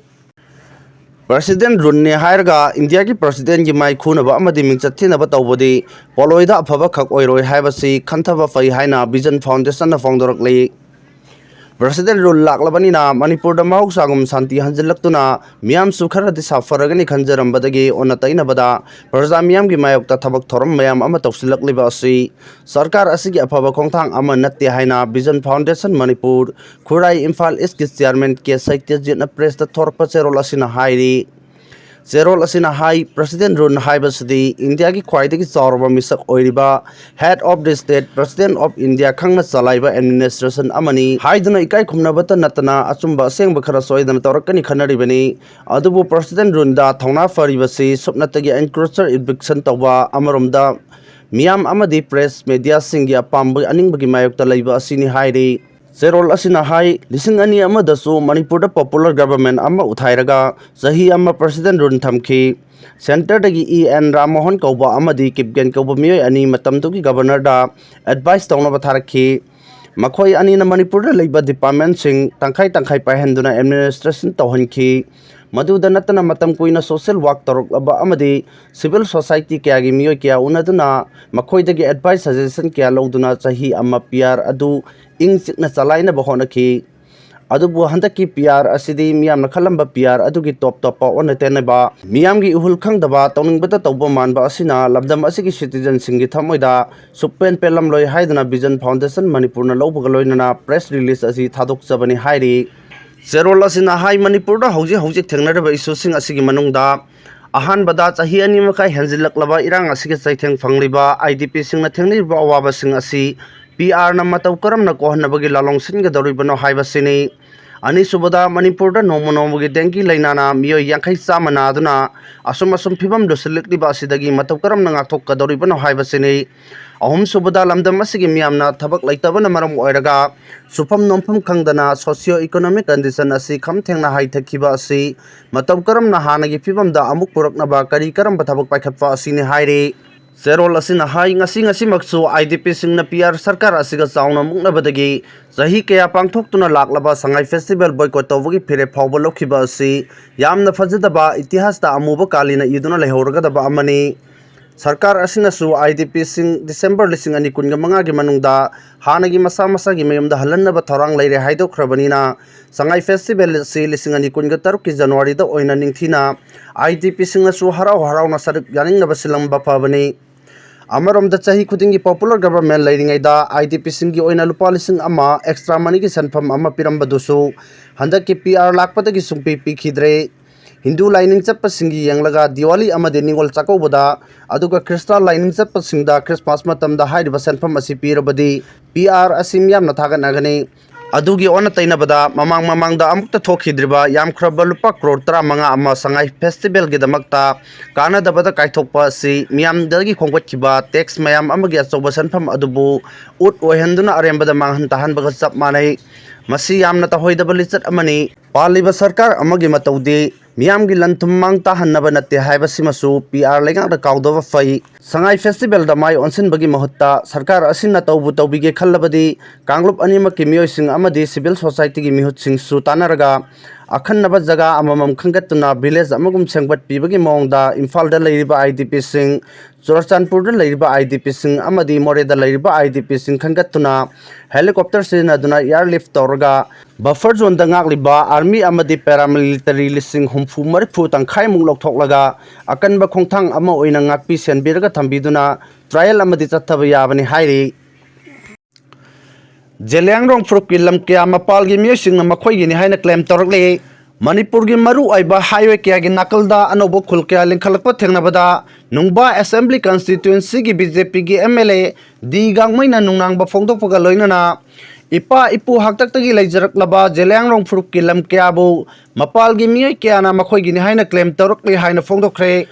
President rule ꯅꯤ ꯍꯥꯏꯔꯒ ꯏꯟꯗꯤꯌꯥꯒꯤ president ꯀꯤ ꯃꯥꯏ ꯈꯨꯅꯕ ꯑꯃꯗꯤ ꯃꯤꯡꯆꯠ ꯊꯤꯅꯕ ꯇꯧꯕꯗꯤ ꯄꯣꯠꯂꯣꯏꯗ ꯑꯐꯕ ꯈꯛ ꯑꯣꯏꯔꯣꯏ ꯍꯥꯏꯕꯁꯤ ꯈꯟꯊꯕ ꯐꯩ ꯍꯥꯏꯅ Vision Foundation ꯅ ꯐꯣꯡꯗꯣꯔꯛꯂꯤ꯫ President rule ꯂꯥꯛꯂꯕꯅꯤꯅ ꯃꯅꯤꯄꯨꯔꯗ ꯃꯍꯧꯁꯥꯒꯨꯝ ꯁꯥꯟꯇꯤ ꯍꯟꯖꯤꯜꯂꯛꯇꯨꯅ ꯃꯤꯌꯥꯝꯁꯨ ꯈꯔꯗꯤ ꯁꯥꯐꯔꯒꯅꯤ ꯈꯟꯖꯔꯝꯕꯗꯒꯤ ꯑꯣꯟꯅ ꯇꯩꯅꯕꯗ ꯄ꯭ꯔꯖꯥ ꯃꯤꯌꯥꯝꯒꯤ ꯃꯥꯌꯣꯛꯇ ꯊꯕꯛ ꯊꯧꯔꯝ ꯃꯌꯥꯝ ꯑꯃ ꯇꯧꯁꯤꯜꯂꯛꯂꯤꯕ ꯑꯁꯤ ꯁꯔꯀꯥꯔ ꯑꯁꯤꯒꯤ ꯑꯐꯕ ꯈꯣꯡꯊꯥꯡ ꯑꯃ ꯅꯠꯇꯦ ꯍꯥꯏꯅ Vision Foundation ꯃꯅꯤꯄꯨꯔ ꯈꯨꯔꯥꯏ ꯏꯝꯐꯥꯜ East ꯀꯤ chairman K ꯁꯇ꯭ꯌꯖꯤꯠꯅ press ꯇ ꯊꯣꯔꯛꯄ ꯆꯦꯔꯣꯜ ꯑꯁꯤꯅ ꯍꯥꯏꯔꯤ꯫ ꯆꯦꯔꯣꯜ ꯑꯁꯤꯅ ꯍꯥꯏ, President rule ꯍꯥꯏꯕꯁꯤꯗꯤ ꯏꯟꯗꯤꯌꯥꯒꯤ ꯈ꯭ꯋꯥꯏꯗꯒꯤ ꯆꯥꯎꯔꯕ ꯃꯤꯁꯛ ꯑꯣꯏꯔꯤꯕ head of the state, President of India ꯈꯪꯅ ꯆꯂꯥꯏꯕ administration ꯑꯃꯅꯤ ꯍꯥꯏꯗꯨꯅ ꯏꯀꯥꯏ ꯈꯨꯝꯅꯕꯇ ꯅꯠꯇꯅ ꯑꯆꯨꯝꯕ ꯑꯁꯦꯡꯕ ꯈꯔ ꯁꯣꯏꯗꯅ ꯇꯧꯔꯛꯀꯅꯤ ꯈꯟꯅꯔꯤꯕꯅꯤ꯫ ꯑꯗꯨꯕꯨ President rule ꯗ ꯊꯧꯅꯥ ꯐꯔꯤꯕꯁꯤ ꯁꯨꯞꯅꯇꯒꯤ encroacher eviction ꯇꯧꯕ ꯑꯃꯔꯣꯝꯗ ꯃꯤꯌꯥꯝ ꯑꯃꯗꯤ press media ꯁꯤꯡꯒꯤ ꯑꯄꯥꯝꯕ ꯑꯅꯤꯡꯕꯒꯤ ꯃꯥꯌꯣꯛꯇ ꯂꯩꯕ ꯑꯁꯤꯅꯤ ꯍꯥꯏꯔꯤ꯫ ꯆꯦꯔꯣꯜ ꯑꯁꯤꯅ ꯍꯥꯏ, ꯂꯤꯁꯤꯡ ꯑꯅꯤ ꯑꯃꯗꯁꯨ ꯃꯅꯤꯄꯨꯔꯗ popular government ꯑꯃ ꯎꯊꯥꯏꯔꯒ ꯆꯍꯤ ꯑꯃ president rule ꯊꯝꯈꯤ꯫ Centreꯗꯒꯤ ꯏ ꯑꯦꯟ ꯔꯥꯝꯃꯣꯍꯟ ꯀꯧꯕ ꯑꯃꯗꯤ ꯀꯤꯞꯒꯦꯟ ꯀꯧꯕ ꯃꯤꯑꯣꯏ ꯑꯅꯤ ꯃꯇꯝꯗꯨꯒꯤ governorꯗ advice ꯇꯧꯅꯕ ꯊꯥꯔꯛꯈꯤ꯫ ꯃꯈꯣꯏ ꯑꯅꯤꯅ ꯃꯅꯤꯄꯨꯔꯗ ꯂꯩꯕ departmentꯁꯤꯡ ꯇꯪꯈꯥꯏ ꯇꯪꯈꯥꯏ ꯄꯥꯏꯍꯟꯗꯨꯅ administration ꯇꯧꯍꯟꯈꯤ꯫ ꯃꯗꯨꯗ ꯅꯠꯇꯅ ꯃꯇꯝ ꯀꯨꯏꯅ social work ꯇꯧꯔꯛꯂꯕ ꯑꯃꯗꯤ civil society ꯀꯌꯥꯒꯤ ꯃꯤꯑꯣꯏ ꯀꯌꯥ ꯎꯅꯗꯨꯅ ꯃꯈꯣꯏꯗꯒꯤ advice suggestion ꯀꯌꯥ ꯂꯧꯗꯨꯅ ꯆꯍꯤ ꯑꯃ P R ꯑꯗꯨ ꯏꯪ ꯆꯤꯛꯅ ꯆꯂꯥꯏꯅꯕ ꯍꯣꯠꯅꯈꯤ꯫ ꯑꯗꯨꯕꯨ ꯍꯟꯗꯛꯀꯤ P R ꯑꯁꯤꯗꯤ ꯃꯤꯌꯥꯝꯅ ꯈꯜꯂꯝꯕ P R ꯑꯗꯨꯒꯤ ꯇꯣꯞ ꯇꯣꯞꯄ ꯑꯣꯟꯅ ꯇꯩꯅꯕ, ꯃꯤꯌꯥꯝꯒꯤ ꯏꯍꯨꯜ ꯈꯪꯗꯕ, ꯇꯧꯅꯤꯡꯕꯇ ꯇꯧꯕ ꯃꯥꯟꯕ ꯑꯁꯤꯅ ꯂꯝꯗꯝ ꯑꯁꯤꯒꯤ citizenꯁꯤꯡꯒꯤ ꯊꯃꯣꯏꯗ ꯁꯨꯛꯄꯦꯟ ꯄꯦꯜꯂꯝꯂꯣꯏ ꯍꯥꯏꯗꯨꯅ Vision Foundation ꯃꯅꯤꯄꯨꯔꯅ ꯂꯧꯕꯒ ꯂꯣꯏꯅꯅ press release ꯑꯁꯤ ꯊꯥꯗꯣꯛꯆꯕꯅꯤ ꯍꯥꯏꯔꯤ꯫ ꯆꯦꯔꯣꯜ ꯑꯁꯤꯅ ꯍꯥꯏ, ꯃꯅꯤꯄꯨꯔꯗ ꯍꯧꯖꯤꯛ ꯍꯧꯖꯤꯛ ꯊꯦꯡꯅꯔꯤꯕ issueꯁꯤꯡ ꯑꯁꯤꯒꯤ ꯃꯅꯨꯡꯗ ꯑꯍꯥꯟꯕꯗ, ꯆꯍꯤ ꯑꯅꯤ ꯃꯈꯥꯏ ꯍꯦꯟꯖꯤꯜꯂꯛꯂꯕ ꯏꯔꯥꯡ ꯑꯁꯤꯒꯤ ꯆꯩꯊꯦꯡ ꯐꯪꯂꯤꯕ IDPꯁꯤꯡꯅ ꯊꯦꯡꯅꯔꯤꯕ ꯑꯋꯥꯕꯁꯤꯡ ꯑꯁꯤ P Rꯅ ꯃꯇꯧ ꯀꯔꯝꯅ ꯀꯣꯛꯍꯟꯅꯕꯒꯤ ꯂꯥꯂꯣꯡ ꯁꯤꯟꯒꯗꯧꯔꯤꯕꯅꯣ ꯍꯥꯏꯕꯁꯤꯅꯤ꯫ ꯑꯅꯤꯁꯨꯕꯗ, ꯃꯅꯤꯄꯨꯔꯗ ꯅꯣꯡꯃ ꯅꯣꯡꯃꯒꯤ dengue ꯂꯥꯏꯅꯥꯅ ꯃꯤꯑꯣꯏ ꯌꯥꯡꯈꯩ ꯆꯥꯝꯃ ꯅꯥꯗꯨꯅ ꯑꯁꯨꯝ ꯑꯁꯨꯝ ꯐꯤꯕꯝ ꯂꯨꯁꯤꯜꯂꯛꯂꯤꯕ ꯑꯁꯤꯗꯒꯤ ꯃꯇꯧ ꯀꯔꯝꯅ ꯉꯥꯛꯊꯣꯛꯀꯗꯧꯔꯤꯕꯅꯣ ꯍꯥꯏꯕꯁꯤꯅꯤ꯫ ꯑꯍꯨꯝꯁꯨꯕꯗ, ꯂꯝꯗꯝ ꯑꯁꯤꯒꯤ ꯃꯤꯌꯥꯝꯅ ꯊꯕꯛ ꯂꯩꯇꯕꯅ ꯃꯔꯝ ꯑꯣꯏꯔꯒ ꯁꯨꯐꯝ ꯅꯣꯝꯐꯝ ꯈꯪꯗꯅ socio economic condition ꯑꯁꯤ ꯈꯝ ꯊꯦꯡꯅ ꯍꯥꯏꯊꯈꯤꯕ ꯑꯁꯤ ꯃꯇꯧ ꯀꯔꯝꯅ ꯍꯥꯟꯅꯒꯤ ꯐꯤꯕꯝꯗ ꯑꯃꯨꯛ ꯄꯨꯔꯛꯅꯕ ꯀꯔꯤ ꯀꯔꯝꯕ ꯊꯕꯛ ꯄꯥꯏꯈꯠꯄ ꯑꯁꯤꯅꯤ ꯍꯥꯏꯔꯤ꯫ ꯆꯦꯔꯣꯜ ꯑꯁꯤꯅ ꯍꯥꯏ, ꯉꯁꯤ ꯉꯁꯤꯃꯛꯁꯨ IDPꯁꯤꯡꯅ P R ꯁꯔꯀꯥꯔ ꯑꯁꯤꯒ ꯆꯥꯎꯅ ꯃꯨꯛꯅꯕꯗꯒꯤ ꯆꯍꯤ ꯀꯌꯥ ꯄꯥꯡꯊꯣꯛꯇꯨꯅ ꯂꯥꯛꯂꯕ ꯁꯉꯥꯏ festival boycott ꯇꯧꯕꯒꯤ ꯐꯤꯔꯦꯞ ꯐꯥꯎꯕ ꯂꯧꯈꯤꯕ ꯑꯁꯤ ꯌꯥꯝꯅ ꯐꯖꯗꯕ, ꯏꯇꯤꯍꯥꯁꯇ ꯑꯃꯨꯕ ꯀꯥꯂꯤꯅ ꯏꯗꯨꯅ ꯂꯩꯍꯧꯔꯒꯗꯕ ꯑꯃꯅꯤ꯫ ꯁꯔꯀꯥꯔ ꯑꯁꯤꯅꯁꯨ IDPꯁꯤꯡ December ꯂꯤꯁꯤꯡ ꯑꯅꯤ ꯀꯨꯟꯒ ꯃꯉꯥꯒꯤ ꯃꯅꯨꯡꯗ ꯍꯥꯟꯅꯒꯤ ꯃꯁꯥ ꯃꯁꯥꯒꯤ ꯃꯌꯨꯝꯗ ꯍꯜꯍꯟꯅꯕ ꯊꯧꯔꯥꯡ ꯂꯩꯔꯦ ꯍꯥꯏꯗꯣꯛꯈ꯭ꯔꯕꯅꯤꯅ, ꯁꯉꯥꯏ festival ꯑꯁꯤ ꯂꯤꯁꯤꯡ ꯑꯅꯤ ꯀꯨꯟꯒ ꯇꯔꯨꯛꯀꯤ Januaryꯗ ꯑꯣꯏꯅ ꯅꯤꯡꯊꯤꯅ IDPꯁꯤꯡꯅꯁꯨ ꯍꯔꯥꯎ ꯍꯔꯥꯎꯅ ꯁꯔꯨꯛ ꯌꯥꯅꯤꯡꯅꯕ ꯁꯤꯜꯂꯝꯕ ꯐꯕꯅꯤ꯫ ꯑꯃꯔꯣꯝꯗ, ꯆꯍꯤ ꯈꯨꯗꯤꯡꯒꯤ popular government ꯂꯩꯔꯤꯉꯩꯗ IDPꯁꯤꯡꯒꯤ ꯑꯣꯏꯅ ꯂꯨꯄꯥ ꯂꯤꯁꯤꯡ ꯑꯃ extra moneyꯒꯤ ꯁꯦꯟꯐꯝ ꯑꯃ ꯄꯤꯔꯝꯕꯗꯨꯁꯨ ꯍꯟꯗꯛꯀꯤ P R ꯂꯥꯛꯄꯗꯒꯤ ꯁꯨꯡꯄꯤ ꯄꯤꯈꯤꯗ꯭ꯔꯦ꯫ ꯍꯤꯟꯗꯨ ꯂꯥꯏꯅꯤꯡ ꯆꯠꯄꯁꯤꯡꯒꯤ ꯌꯦꯡꯂꯒ ꯗꯤꯋꯥꯂꯤ ꯑꯃꯗꯤ ꯅꯤꯉꯣꯜ ꯆꯥꯛꯀꯧꯕꯗ, ꯑꯗꯨꯒ ꯈ꯭ꯔꯤꯁꯇꯥꯟ ꯂꯥꯏꯅꯤꯡ ꯆꯠꯄꯁꯤꯡꯗ Christmas ꯃꯇꯝꯗ ꯍꯥꯏꯔꯤꯕ ꯁꯦꯟꯐꯝ ꯑꯁꯤ ꯄꯤꯔꯕꯗꯤ P R ꯑꯁꯤ ꯃꯤꯌꯥꯝꯅ ꯊꯥꯒꯠꯅꯒꯅꯤ꯫ ꯑꯗꯨꯒꯤ ꯑꯣꯟꯅ ꯇꯩꯅꯕꯗ, ꯃꯃꯥꯡ ꯃꯃꯥꯡꯗ ꯑꯃꯨꯛꯇ ꯊꯣꯛꯈꯤꯗ꯭ꯔꯤꯕ ꯌꯥꯝꯈ꯭ꯔꯕ ꯂꯨꯄꯥ ꯀ꯭ꯔꯣꯔ ꯇꯔꯥꯃꯉꯥ ꯑꯃ ꯁꯉꯥꯏ ꯐꯦꯁꯇꯤꯚꯦꯜꯒꯤꯗꯃꯛꯇ ꯀꯥꯟꯅꯗꯕꯗ ꯀꯥꯏꯊꯣꯛꯄ ꯑꯁꯤ ꯃꯤꯌꯥꯝꯗꯒꯤ ꯈꯣꯝꯒꯠꯈꯤꯕ ꯇꯦꯛꯁ ꯃꯌꯥꯝ ꯑꯃꯒꯤ ꯑꯆꯧꯕ ꯁꯦꯟꯐꯝ ꯑꯗꯨꯕꯨ ꯎꯠ ꯑꯣꯏꯍꯟꯗꯨꯅ ꯑꯔꯦꯝꯕꯗ ꯃꯥꯡꯍꯟ ꯇꯥꯍꯟꯕꯒ ꯆꯞ ꯃꯥꯟꯅꯩ꯫ ꯃꯁꯤ ꯌꯥꯝꯅ ꯇꯧꯍꯩꯗꯕ ꯂꯤꯆꯠ ꯑꯃꯅꯤ꯫ ꯄꯥꯜꯂꯤꯕ ꯁꯔꯀꯥꯔ ꯑꯃꯒꯤ ꯃꯇꯧꯗꯤ ꯃꯤꯌꯥꯝꯒꯤ ꯂꯟ ꯊꯨꯝ ꯃꯥꯡ ꯇꯥꯍꯟꯅꯕ ꯅꯠꯇꯦ ꯍꯥꯏꯕꯁꯤꯃꯁꯨ ꯄꯤ ꯑꯥꯔ ꯂꯩꯉꯥꯛꯅ ꯀꯥꯎꯗꯕ ꯐꯩ꯫ ꯁꯉꯥꯏ ꯐꯦꯁꯇꯤꯚꯦꯜꯗ ꯃꯥꯏ ꯑꯣꯟꯁꯤꯟꯕꯒꯤ ꯃꯍꯨꯠꯇ ꯁꯔꯀꯥꯔ ꯑꯁꯤꯅ ꯇꯧꯕꯨ ꯇꯧꯕꯤꯒꯦ ꯈꯜꯂꯕꯗꯤ ꯀꯥꯡꯂꯨꯞ ꯑꯅꯤꯃꯛꯀꯤ ꯃꯤꯑꯣꯏꯁꯤꯡ ꯑꯃꯗꯤ ꯁꯤꯚꯤꯜ ꯁꯣꯁꯥꯏꯇꯤꯒꯤ ꯃꯤꯍꯨꯠꯁꯤꯡꯁꯨ ꯇꯥꯟꯅꯔꯒ ꯑꯈꯟꯅꯕ ꯖꯒꯥ ꯑꯃꯃꯝ ꯈꯟꯒꯠꯇꯨꯅ ꯚꯤꯂꯦꯖ ꯑꯃꯒꯨꯝ ꯁꯦꯝꯒꯠꯄꯤꯕꯒꯤ ꯃꯑꯣꯡꯗ ꯏꯝꯐꯥꯜꯗ ꯂꯩꯔꯤꯕ ꯑꯥꯏ ꯗꯤ ꯄꯤꯁꯤꯡ, ꯆꯨꯔꯆꯥꯟꯄꯨꯔꯗ ꯂꯩꯔꯤꯕ ꯑꯥꯏ ꯗꯤ ꯄꯤꯁꯤꯡ ꯑꯃꯗꯤ ꯃꯣꯔꯦꯗ ꯂꯩꯔꯤꯕ ꯑꯥꯏ ꯗꯤ ꯄꯤꯁꯤꯡ ꯈꯟꯒꯠꯇꯨꯅ ꯍꯦꯂꯤꯀꯣꯞꯇꯔ ꯁꯤꯖꯤꯟꯅꯗꯨꯅ ꯏꯌꯥꯔ ꯂꯤꯐ ꯇꯧꯔꯒ ꯕꯐꯔ ꯖꯣꯟꯗ ꯉꯥꯛꯂꯤꯕ ꯑꯥꯔꯃꯤ ꯑꯃꯗꯤ ꯄꯦꯔꯥꯃꯤꯂꯤꯇꯔꯤ ꯂꯤꯁꯤꯡ ꯍꯨꯝꯐꯨ ꯃꯔꯤꯐꯨ ꯇꯪꯈꯥꯏꯃꯨꯛ ꯂꯧꯊꯣꯛꯂꯒ ꯑꯀꯟꯕ ꯈꯣꯡꯊꯥꯡ ꯑꯃ ꯑꯣꯏꯅ ꯉꯥꯛꯄꯤ ꯁꯦꯟꯕꯤꯔꯒ ꯊꯝꯕꯤꯗꯨꯅ ꯇ꯭ꯔꯥꯌꯦꯜ ꯑꯃꯗꯤ ꯆꯠꯊꯕ ꯌꯥꯕꯅꯤ ꯍꯥꯏꯔꯤ꯫ ꯖꯦꯂꯤꯌꯥꯡꯔꯣꯡ ꯐꯨꯔꯨꯞꯀꯤ ꯂꯝ ꯀꯌꯥ ꯃꯄꯥꯜꯒꯤ ꯃꯤꯑꯣꯏꯁꯤꯡꯅ ꯃꯈꯣꯏꯒꯤꯅꯤ ꯍꯥꯏꯅ ꯀ꯭ꯂꯦꯝ ꯇꯧꯔꯛꯂꯤ꯫ ꯃꯅꯤꯄꯨꯔꯒꯤ ꯃꯔꯨ ꯑꯣꯏꯕ ꯍꯥꯏꯋꯦ ꯀꯌꯥꯒꯤ ꯅꯥꯀꯜꯗ ꯑꯅꯧꯕ ꯈꯨꯜ ꯀꯌꯥ ꯂꯤꯡꯈꯠꯂꯛꯄ ꯊꯦꯡꯅꯕꯗ ꯅꯨꯡꯕꯥ ꯑꯦꯁꯦꯝꯕ꯭ꯂꯤ ꯀꯟꯁꯇꯤꯇ꯭ꯋꯦꯟꯁꯤꯒꯤ ꯕꯤ ꯖꯦ ꯄꯤꯒꯤ ꯑꯦꯝ ꯑꯦꯜ ꯑꯦ ꯗꯤ ꯒꯥꯡꯃꯩꯅ ꯅꯨꯡꯅꯥꯡꯕ ꯐꯣꯡꯗꯣꯛꯄꯒ ꯂꯣꯏꯅꯅ ꯏꯄꯥ ꯏꯄꯨ ꯍꯥꯛꯇꯛꯇꯒꯤ ꯂꯩꯖꯔꯛꯂꯕ ꯖꯦꯂꯤꯌꯥꯡꯔꯣꯡ ꯐꯨꯔꯨꯞꯀꯤ ꯂꯝ ꯀꯌꯥꯕꯨ ꯃꯄꯥꯜꯒꯤ ꯃꯤꯑꯣꯏ ꯀꯌꯥꯅ ꯃꯈꯣꯏꯒꯤꯅꯤ ꯍꯥꯏꯅ ꯀ꯭ꯂꯦꯝ ꯇꯧꯔꯛꯂꯤ ꯍꯥꯏꯅ ꯐꯣꯡꯗꯣꯛꯈ꯭ꯔꯦ꯫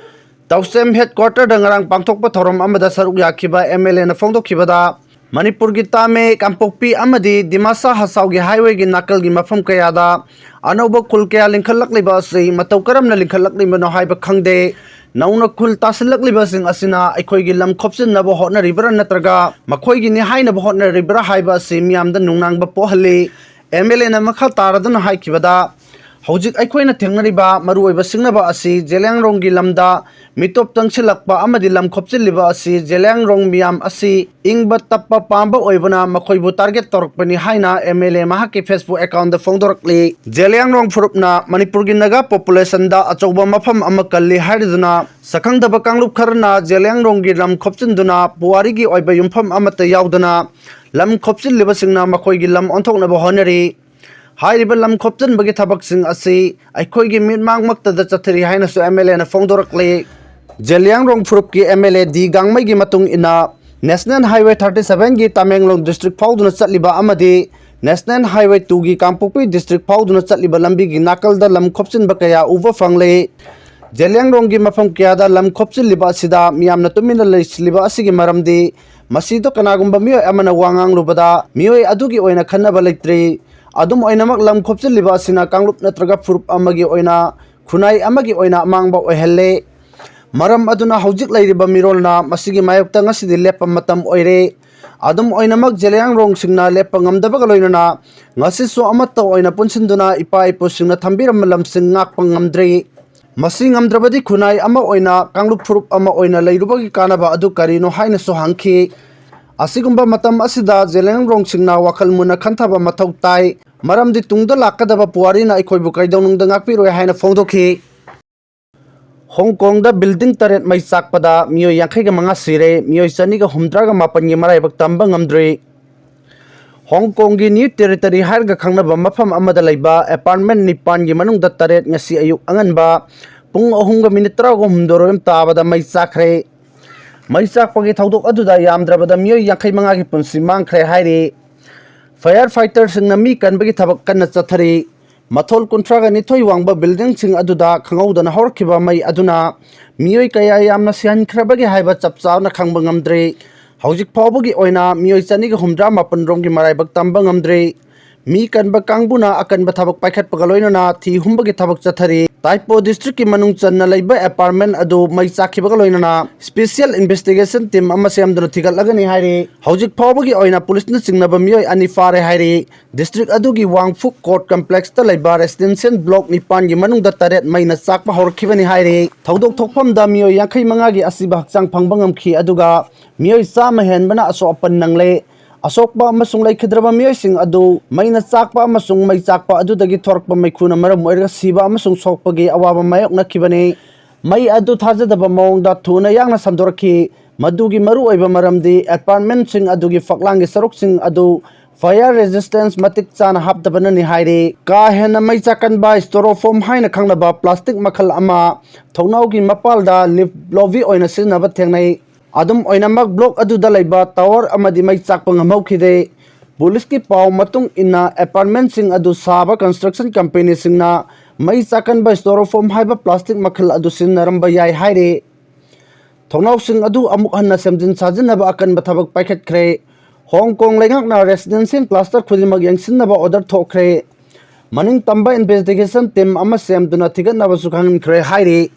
ꯇꯧꯁꯦꯝ ꯍꯦꯗꯀ꯭ꯋꯥꯇꯔꯗ ꯉꯔꯥꯡ ꯄꯥꯡꯊꯣꯛꯄ ꯊꯧꯔꯝ ꯑꯃꯗ ꯁꯔꯨꯛ ꯌꯥꯈꯤꯕ ꯑꯦꯝ ꯑꯦꯜ ꯑꯦꯅ ꯐꯣꯡꯗꯣꯛꯈꯤꯕꯗ, ꯃꯅꯤꯄꯨꯔꯒꯤ ꯇꯥꯃꯦ, ꯀꯥꯡꯄꯣꯛꯄꯤ ꯑꯃꯗꯤ ꯗꯤꯃꯥꯁꯥ ꯍꯁꯥꯎꯒꯤ ꯍꯥꯏꯋꯦꯒꯤ ꯅꯥꯀꯜꯒꯤ ꯃꯐꯝ ꯀꯌꯥꯗ ꯑꯅꯧꯕ ꯈꯨꯜ ꯀꯌꯥ ꯂꯤꯡꯈꯠꯂꯛꯂꯤꯕ ꯑꯁꯤ ꯃꯇꯧ ꯀꯔꯝꯅ ꯂꯤꯡꯈꯠꯂꯛꯂꯤꯕꯅꯣ ꯍꯥꯏꯕ ꯈꯪꯗꯦ꯫ ꯅꯧꯅ ꯈꯨꯜ ꯇꯥꯁꯤꯜꯂꯛꯂꯤꯕꯁꯤꯡ ꯑꯁꯤꯅ ꯑꯩꯈꯣꯏꯒꯤ ꯂꯝ ꯈꯣꯞꯆꯤꯟꯅꯕ ꯍꯣꯠꯅꯔꯤꯕ꯭ꯔꯥ ꯅꯠꯇ꯭ꯔꯒ ꯃꯈꯣꯏꯒꯤꯅꯤ ꯍꯥꯏꯅꯕ ꯍꯣꯠꯅꯔꯤꯕ꯭ꯔꯥ ꯍꯥꯏꯕ ꯑꯁꯤ ꯃꯤꯌꯥꯝꯗ ꯅꯨꯡꯅꯥꯡꯕ ꯄꯣꯛꯍꯜꯂꯤ꯫ ꯑꯦꯝ ꯑꯦꯜ ꯑꯦꯅ ꯃꯈꯥ ꯇꯥꯔꯗꯨꯅ ꯍꯥꯏꯈꯤꯕꯗ, ꯍꯧꯖꯤꯛ ꯑꯩꯈꯣꯏꯅ ꯊꯦꯡꯅꯔꯤꯕ ꯃꯔꯨꯑꯣꯏꯕ ꯁꯤꯡꯅꯕ ꯑꯁꯤ ꯖꯦꯂꯤꯌꯥꯡꯔꯣꯡꯒꯤ ꯂꯝꯗ ꯃꯤꯇꯣꯞ ꯆꯪꯁꯤꯜꯂꯛꯄ ꯑꯃꯗꯤ ꯂꯝ ꯈꯣꯞꯆꯤꯜꯂꯤꯕ ꯑꯁꯤ ꯖꯦꯂꯤꯌꯥꯡꯔꯣꯡ ꯃꯤꯌꯥꯝ ꯑꯁꯤ ꯏꯪꯕ ꯇꯞꯄ ꯄꯥꯝꯕ ꯑꯣꯏꯕꯅ ꯃꯈꯣꯏꯕꯨ ꯇꯥꯔꯒꯦꯠ ꯇꯧꯔꯛꯄꯅꯤ ꯍꯥꯏꯅ ꯑꯦꯝ ꯑꯦꯜ ꯑꯦ ꯃꯍꯥꯛꯀꯤ ꯐꯦꯁꯕꯨꯛ ꯑꯦꯀꯥꯎꯟꯗ ꯐꯣꯡꯗꯣꯔꯛꯂꯤ꯫ ꯖꯦꯂꯤꯌꯥꯡꯔꯣꯡ ꯐꯨꯔꯨꯞꯅ ꯃꯅꯤꯄꯨꯔꯒꯤ ꯅꯥꯒꯥ ꯄꯣꯄꯨꯂꯦꯁꯟꯗ ꯑꯆꯧꯕ ꯃꯐꯝ ꯑꯃ ꯀꯜꯂꯤ ꯍꯥꯏꯔꯗꯨꯅ ꯁꯛꯈꯪꯗꯕ ꯀꯥꯡꯂꯨꯞ ꯈꯔꯅ ꯖꯦꯂꯤꯌꯥꯡꯔꯣꯡꯒꯤ ꯂꯝ ꯈꯣꯞꯆꯤꯟꯗꯨꯅ ꯄꯨꯋꯥꯔꯤꯒꯤ ꯑꯣꯏꯕ ꯌꯨꯝꯐꯝ ꯑꯃꯠꯇ ꯌꯥꯎꯗꯅ ꯂꯝ ꯈꯣꯞꯆꯤꯜꯂꯤꯕꯁꯤꯡꯅ ꯃꯈꯣꯏꯒꯤ ꯂꯝ ꯑꯣꯟꯊꯣꯛꯅꯕ ꯍꯣꯠꯅꯔꯤ꯫ ꯍꯥꯏꯔꯤꯕ ꯂꯝ ꯈꯣꯞꯆꯤꯟꯕꯒꯤ ꯊꯕꯛꯁꯤꯡ ꯑꯁꯤ ꯑꯩꯈꯣꯏꯒꯤ ꯃꯤꯠꯃꯥꯡꯃꯛꯇꯗ ꯆꯠꯊꯔꯤ ꯍꯥꯏꯅꯁꯨ ꯑꯦꯝ ꯑꯦꯜ ꯑꯦꯅ ꯐꯣꯡꯗꯣꯔꯛꯂꯤ꯫ ꯖꯦꯂꯤꯌꯥꯡꯔꯣꯡ ꯐꯨꯔꯨꯞꯀꯤ ꯑꯦꯝ ꯑꯦꯜ ꯑꯦ ꯗꯤ ꯒꯥꯡꯃꯩꯒꯤ ꯃꯇꯨꯡ ꯏꯟꯅ, ꯅꯦꯁꯅꯦꯜ ꯍꯥꯏꯋꯦ ꯊꯥꯔꯇꯤ ꯁꯚꯦꯟꯒꯤ ꯇꯃꯦꯡꯂꯣꯡ ꯗꯤꯁꯇ꯭ꯔꯤꯛ ꯐꯥꯎꯗꯨꯅ ꯆꯠꯂꯤꯕ ꯑꯃꯗꯤ National Highway two ꯒꯤ ꯀꯥꯡꯄꯣꯛꯄꯤ district ꯐꯥꯎꯗꯨꯅ ꯆꯠꯂꯤꯕ ꯂꯝꯕꯤꯒꯤ ꯅꯥꯀꯜꯗ ꯂꯝ ꯈꯣꯞꯆꯤꯟꯕ ꯀꯌꯥ ꯎꯕ ꯐꯪꯂꯦ꯫ ꯖꯦꯂꯤꯌꯥꯡꯔꯣꯡꯒꯤ ꯃꯐꯝ ꯀꯌꯥꯗ ꯂꯝ ꯈꯣꯞꯆꯤꯜꯂꯤꯕ ꯑꯁꯤꯗ ꯃꯤꯌꯥꯝꯅ ꯇꯨꯃꯤꯟꯅ ꯂꯩꯁꯤꯜꯂꯤꯕ ꯑꯁꯤꯒꯤ ꯃꯔꯝꯗꯤ, ꯃꯁꯤꯗ ꯀꯅꯥꯒꯨꯝꯕ ꯃꯤꯑꯣꯏ ꯑꯃꯅ ꯋꯥ ꯉꯥꯡꯂꯨꯕꯗ ꯃꯤꯑꯣꯏ ꯑꯗꯨꯒꯤ ꯑꯣꯏꯅ ꯈꯟꯅꯕ ꯂꯩꯇ꯭ꯔꯤ꯫ ꯑꯗꯨꯝ ꯑꯣꯏꯅꯃꯛ, ꯂꯝ ꯈꯣꯞꯆꯤꯜꯂꯤꯕ ꯑꯁꯤꯅ ꯀꯥꯡꯂꯨꯞ ꯅꯠꯇ꯭ꯔꯒ ꯐꯨꯔꯨꯞ ꯑꯃꯒꯤ ꯑꯣꯏꯅ, ꯈꯨꯟꯅꯥꯏ ꯑꯃꯒꯤ ꯑꯣꯏꯅ ꯑꯃꯥꯡꯕ ꯑꯣꯏꯍꯜꯂꯦ꯫ ꯃꯔꯝ ꯑꯗꯨꯅ ꯍꯧꯖꯤꯛ ꯂꯩꯔꯤꯕ ꯃꯤꯔꯣꯜꯅ ꯃꯁꯤꯒꯤ ꯃꯥꯌꯣꯛꯇ ꯉꯁꯤꯗꯤ ꯂꯦꯞꯄ ꯃꯇꯝ ꯑꯣꯏꯔꯦ꯫ ꯑꯗꯨꯝ ꯑꯣꯏꯅꯃꯛ, ꯖꯦꯂꯤꯌꯥꯡꯔꯣꯡꯁꯤꯡꯅ ꯂꯦꯞꯄ ꯉꯝꯗꯕꯒ ꯂꯣꯏꯅꯅ ꯉꯁꯤꯁꯨ ꯑꯃꯠꯇ ꯑꯣꯏꯅ ꯄꯨꯟꯁꯤꯟꯗꯨꯅ ꯏꯄꯥ ꯏꯄꯨꯁꯤꯡꯅ ꯊꯝꯕꯤꯔꯝꯕ ꯂꯝꯁꯤꯡ ꯉꯥꯛꯄ ꯉꯝꯗ꯭ꯔꯤ꯫ ꯃꯁꯤ ꯉꯝꯗ꯭ꯔꯕꯗꯤ ꯈꯨꯟꯅꯥꯏ ꯑꯃ ꯑꯣꯏꯅ, ꯀꯥꯡꯂꯨꯞ ꯐꯨꯔꯨꯞ ꯑꯃ ꯑꯣꯏꯅ ꯂꯩꯔꯨꯕꯒꯤ ꯀꯥꯟꯅꯕ ꯑꯗꯨ ꯀꯔꯤꯅꯣ ꯍꯥꯏꯅꯁꯨ ꯍꯪꯈꯤ꯫ ꯑꯁꯤꯒꯨꯝꯕ ꯃꯇꯝ ꯑꯁꯤꯗ ꯖꯦꯂꯤꯌꯥꯡꯔꯣꯡꯁꯤꯡꯅ ꯋꯥꯈꯜ ꯃꯨꯟꯅ ꯈꯟꯊꯕ ꯃꯊꯧ ꯇꯥꯏ, ꯃꯔꯝꯗꯤ ꯇꯨꯡꯗ ꯂꯥꯛꯀꯗꯕ ꯄꯨꯋꯥꯔꯤꯅ ꯑꯩꯈꯣꯏꯕꯨ ꯀꯩꯗꯧꯅꯨꯡꯗ ꯉꯥꯛꯄꯤꯔꯣꯏ ꯍꯥꯏꯅ ꯐꯣꯡꯗꯣꯛꯈꯤ꯫ ꯍꯣꯡ ꯀꯣꯡꯗ building ꯇꯔꯦꯠ ꯃꯩ ꯆꯥꯛꯄꯗ ꯃꯤꯑꯣꯏ ꯌꯥꯡꯈꯩꯒ ꯃꯉꯥ ꯁꯤꯔꯦ, ꯃꯤꯑꯣꯏ ꯆꯅꯤꯒ ꯍꯨꯝꯗ꯭ꯔꯥꯒ ꯃꯥꯄꯟꯒꯤ ꯃꯔꯥꯏꯕꯛ ꯇꯝꯕ ꯉꯝꯗ꯭ꯔꯤ꯫ ꯍꯣꯡ ꯀꯣꯡꯒꯤ New Territory ꯍꯥꯏꯔꯒ ꯈꯪꯅꯕ ꯃꯐꯝ ꯑꯃꯗ ꯂꯩꯕ apartment ꯅꯤꯄꯥꯟꯒꯤ ꯃꯅꯨꯡꯗ ꯇꯔꯦꯠ ꯉꯁꯤ ꯑꯌꯨꯛ ꯑꯉꯟꯕ ꯄꯨꯡ ꯑꯍꯨꯝꯒ minute ꯇꯔꯥꯍꯨꯝꯗꯣꯏꯔꯣꯝ ꯇꯥꯕꯗ ꯃꯩ ꯆꯥꯛꯈ꯭ꯔꯦ꯫ ꯃꯩ ꯆꯥꯛꯄꯒꯤ ꯊꯧꯗꯣꯛ ꯑꯗꯨꯗ ꯌꯥꯝꯗ꯭ꯔꯕꯗ ꯃꯤꯑꯣꯏ ꯌꯥꯡꯈꯩ ꯃꯉꯥꯒꯤ ꯄꯨꯟꯁꯤ ꯃꯥꯡꯈ꯭ꯔꯦ ꯍꯥꯏꯔꯤ꯫ Fire fighterꯁꯤꯡꯅ ꯃꯤ ꯀꯟꯕꯒꯤ ꯊꯕꯛ ꯀꯟꯅ ꯆꯠꯊꯔꯤ꯫ ꯃꯊꯣꯜ ꯀꯨꯟꯊ꯭ꯔꯥꯒ ꯅꯤꯊꯣꯏ ꯋꯥꯡꯕ buildingꯁꯤꯡ ꯑꯗꯨꯗ ꯈꯪꯍꯧꯗꯅ ꯍꯧꯔꯛꯈꯤꯕ ꯃꯩ ꯑꯗꯨꯅ ꯃꯤꯑꯣꯏ ꯀꯌꯥ ꯌꯥꯝꯅ ꯁꯤꯍꯟꯈ꯭ꯔꯕꯒꯦ ꯍꯥꯏꯕ ꯆꯞ ꯆꯥꯅ ꯈꯪꯕ ꯉꯝꯗ꯭ꯔꯤ꯫ ꯍꯧꯖꯤꯛ ꯐꯥꯎꯕꯒꯤ ꯑꯣꯏꯅ ꯃꯤꯑꯣꯏ ꯆꯅꯤꯒ ꯍꯨꯝꯗ꯭ꯔꯥ ꯃꯥꯄꯟ ꯔꯣꯝꯒꯤ ꯃꯔꯥꯏꯕꯛ ꯇꯝꯕ ꯉꯝꯗ꯭ꯔꯤ꯫ ꯃꯤ ꯀꯟꯕ ꯀꯥꯡꯕꯨꯅ ꯑꯀꯟꯕ ꯊꯕꯛ ꯄꯥꯏꯈꯠꯄꯒ ꯂꯣꯏꯅꯅ ꯊꯤ ꯍꯨꯝꯕꯒꯤ ꯊꯕꯛ ꯆꯠꯊꯔꯤ꯫ ꯇꯥꯏꯄꯣ districtꯀꯤ ꯃꯅꯨꯡ ꯆꯟꯅ ꯂꯩꯕ apartment ꯑꯗꯨ ꯃꯩ ꯆꯥꯛꯈꯤꯕꯒ ꯂꯣꯏꯅꯅ special investigation team ꯑꯃ ꯁꯦꯝꯗꯨꯅ ꯊꯤꯒꯠꯂꯒꯅꯤ ꯍꯥꯏꯔꯤ꯫ ꯍꯧꯖꯤꯛ ꯐꯥꯎꯕꯒꯤ ꯑꯣꯏꯅ ꯄꯨꯂꯤꯁꯅ ꯆꯤꯡꯅꯕ ꯃꯤꯑꯣꯏ ꯑꯅꯤ ꯐꯥꯔꯦ ꯍꯥꯏꯔꯤ꯫ District ꯑꯗꯨꯒꯤ ꯋꯥꯡꯐꯨꯛ court complexꯇ ꯂꯩꯕ residential block ꯅꯤꯄꯥꯟꯒꯤ ꯃꯅꯨꯡꯗ ꯇꯔꯦꯠ ꯃꯩꯅ ꯆꯥꯛꯄ ꯍꯧꯔꯛꯈꯤꯕꯅꯤ ꯍꯥꯏꯔꯤ꯫ ꯊꯧꯗꯣꯛ ꯊꯣꯛꯐꯝꯗ ꯃꯤꯑꯣꯏ ꯌꯥꯡꯈꯩ ꯃꯉꯥꯒꯤ ꯑꯁꯤꯕ ꯍꯛꯆꯥꯡ ꯐꯪꯕ ꯉꯝꯈꯤ, ꯑꯗꯨꯒ ꯃꯤꯑꯣꯏ ꯆꯥꯝꯃ ꯍꯦꯟꯕꯅ ꯑꯁꯣꯛ ꯑꯄꯟ ꯅꯪꯂꯦ꯫ ꯑꯁꯣꯛꯄ ꯑꯃꯁꯨꯡ ꯂꯩꯈꯤꯗ꯭ꯔꯕ ꯃꯤꯑꯣꯏꯁꯤꯡ ꯑꯗꯨ ꯃꯩꯅ ꯆꯥꯛꯄ ꯑꯃꯁꯨꯡ ꯃꯩ ꯆꯥꯛꯄ ꯑꯗꯨꯗꯒꯤ ꯊꯣꯔꯛꯄ ꯃꯩꯈꯨꯅ ꯃꯔꯝ ꯑꯣꯏꯔꯒ ꯁꯤꯕ ꯑꯃꯁꯨꯡ ꯁꯣꯛꯄꯒꯤ ꯑꯋꯥꯕ ꯃꯥꯌꯣꯛꯅꯈꯤꯕꯅꯤ꯫ ꯃꯩ ꯑꯗꯨ ꯊꯥꯖꯗꯕ ꯃꯑꯣꯡꯗ ꯊꯨꯅ ꯌꯥꯡꯅ ꯁꯟꯗꯣꯔꯛꯈꯤ꯫ ꯃꯗꯨꯒꯤ ꯃꯔꯨꯑꯣꯏꯕ ꯃꯔꯝꯗꯤ apartmentꯁꯤꯡ ꯑꯗꯨꯒꯤ ꯐꯛꯂꯥꯡꯒꯤ ꯁꯔꯨꯛꯁꯤꯡ ꯑꯗꯨ fire resistance ꯃꯇꯤꯛ ꯆꯥꯅ ꯍꯥꯞꯇꯕꯅꯅꯤ ꯍꯥꯏꯔꯤ꯫ ꯀꯥ ꯍꯦꯟꯅ ꯃꯩ ꯆꯥꯛꯀꯟꯕ styrofoam ꯍꯥꯏꯅ ꯈꯪꯅꯕ plastic ꯃꯈꯜ ꯑꯃ ꯊꯣꯡꯅꯥꯎꯒꯤ ꯃꯄꯥꯜꯗ leaf lobby ꯑꯣꯏꯅ ꯁꯤꯖꯤꯟꯅꯕ ꯊꯦꯡꯅꯩ꯫ ꯑꯗꯨꯝ ꯑꯣꯏꯅꯃꯛ, block ꯑꯗꯨꯗ ꯂꯩꯕ tower ꯑꯃꯗꯤ ꯃꯩ ꯆꯥꯛꯄ ꯉꯝꯍꯧꯈꯤꯗꯦ꯫ ꯄꯨꯂꯤꯁꯀꯤ ꯄꯥꯎ ꯃꯇꯨꯡ ꯏꯟꯅ, ꯑꯦꯄꯥꯔꯠꯃꯦꯟꯁꯤꯡ ꯑꯗꯨ ꯁꯥꯕ ꯀꯟꯁꯇ꯭ꯔꯛꯁꯟ ꯀꯝꯄꯦꯅꯤꯁꯤꯡꯅ ꯃꯩ ꯆꯥꯛꯀꯟꯕ styrofoam ꯍꯥꯏꯕ ꯄ꯭ꯂꯥꯁꯇꯤꯛ ꯃꯈꯜ ꯑꯗꯨ ꯁꯤꯖꯤꯟꯅꯔꯝꯕ ꯌꯥꯏ ꯍꯥꯏꯔꯤ꯫ ꯊꯣꯡꯅꯥꯎꯁꯤꯡ ꯑꯗꯨ ꯑꯃꯨꯛ ꯍꯟꯅ ꯁꯦꯝꯖꯤꯟ ꯁꯥꯖꯤꯟꯅꯕ ꯑꯀꯟꯕ ꯊꯕꯛ ꯄꯥꯏꯈꯠꯈ꯭ꯔꯦ꯫ ꯍꯣꯡ ꯀꯣꯡ ꯂꯩꯉꯥꯛꯅ residential cluster ꯈꯨꯗꯤꯡꯃꯛ ꯌꯦꯡꯁꯤꯟꯅꯕ order ꯊꯣꯛꯈ꯭ꯔꯦ꯫ ꯃꯅꯤꯡ ꯇꯝꯕ investigation team ꯑꯃ ꯁꯦꯝꯗꯨꯅ ꯊꯤꯒꯠꯅꯕꯁꯨ ꯈꯪꯍꯟꯈ꯭ꯔꯦ ꯍꯥꯏꯔꯤ꯫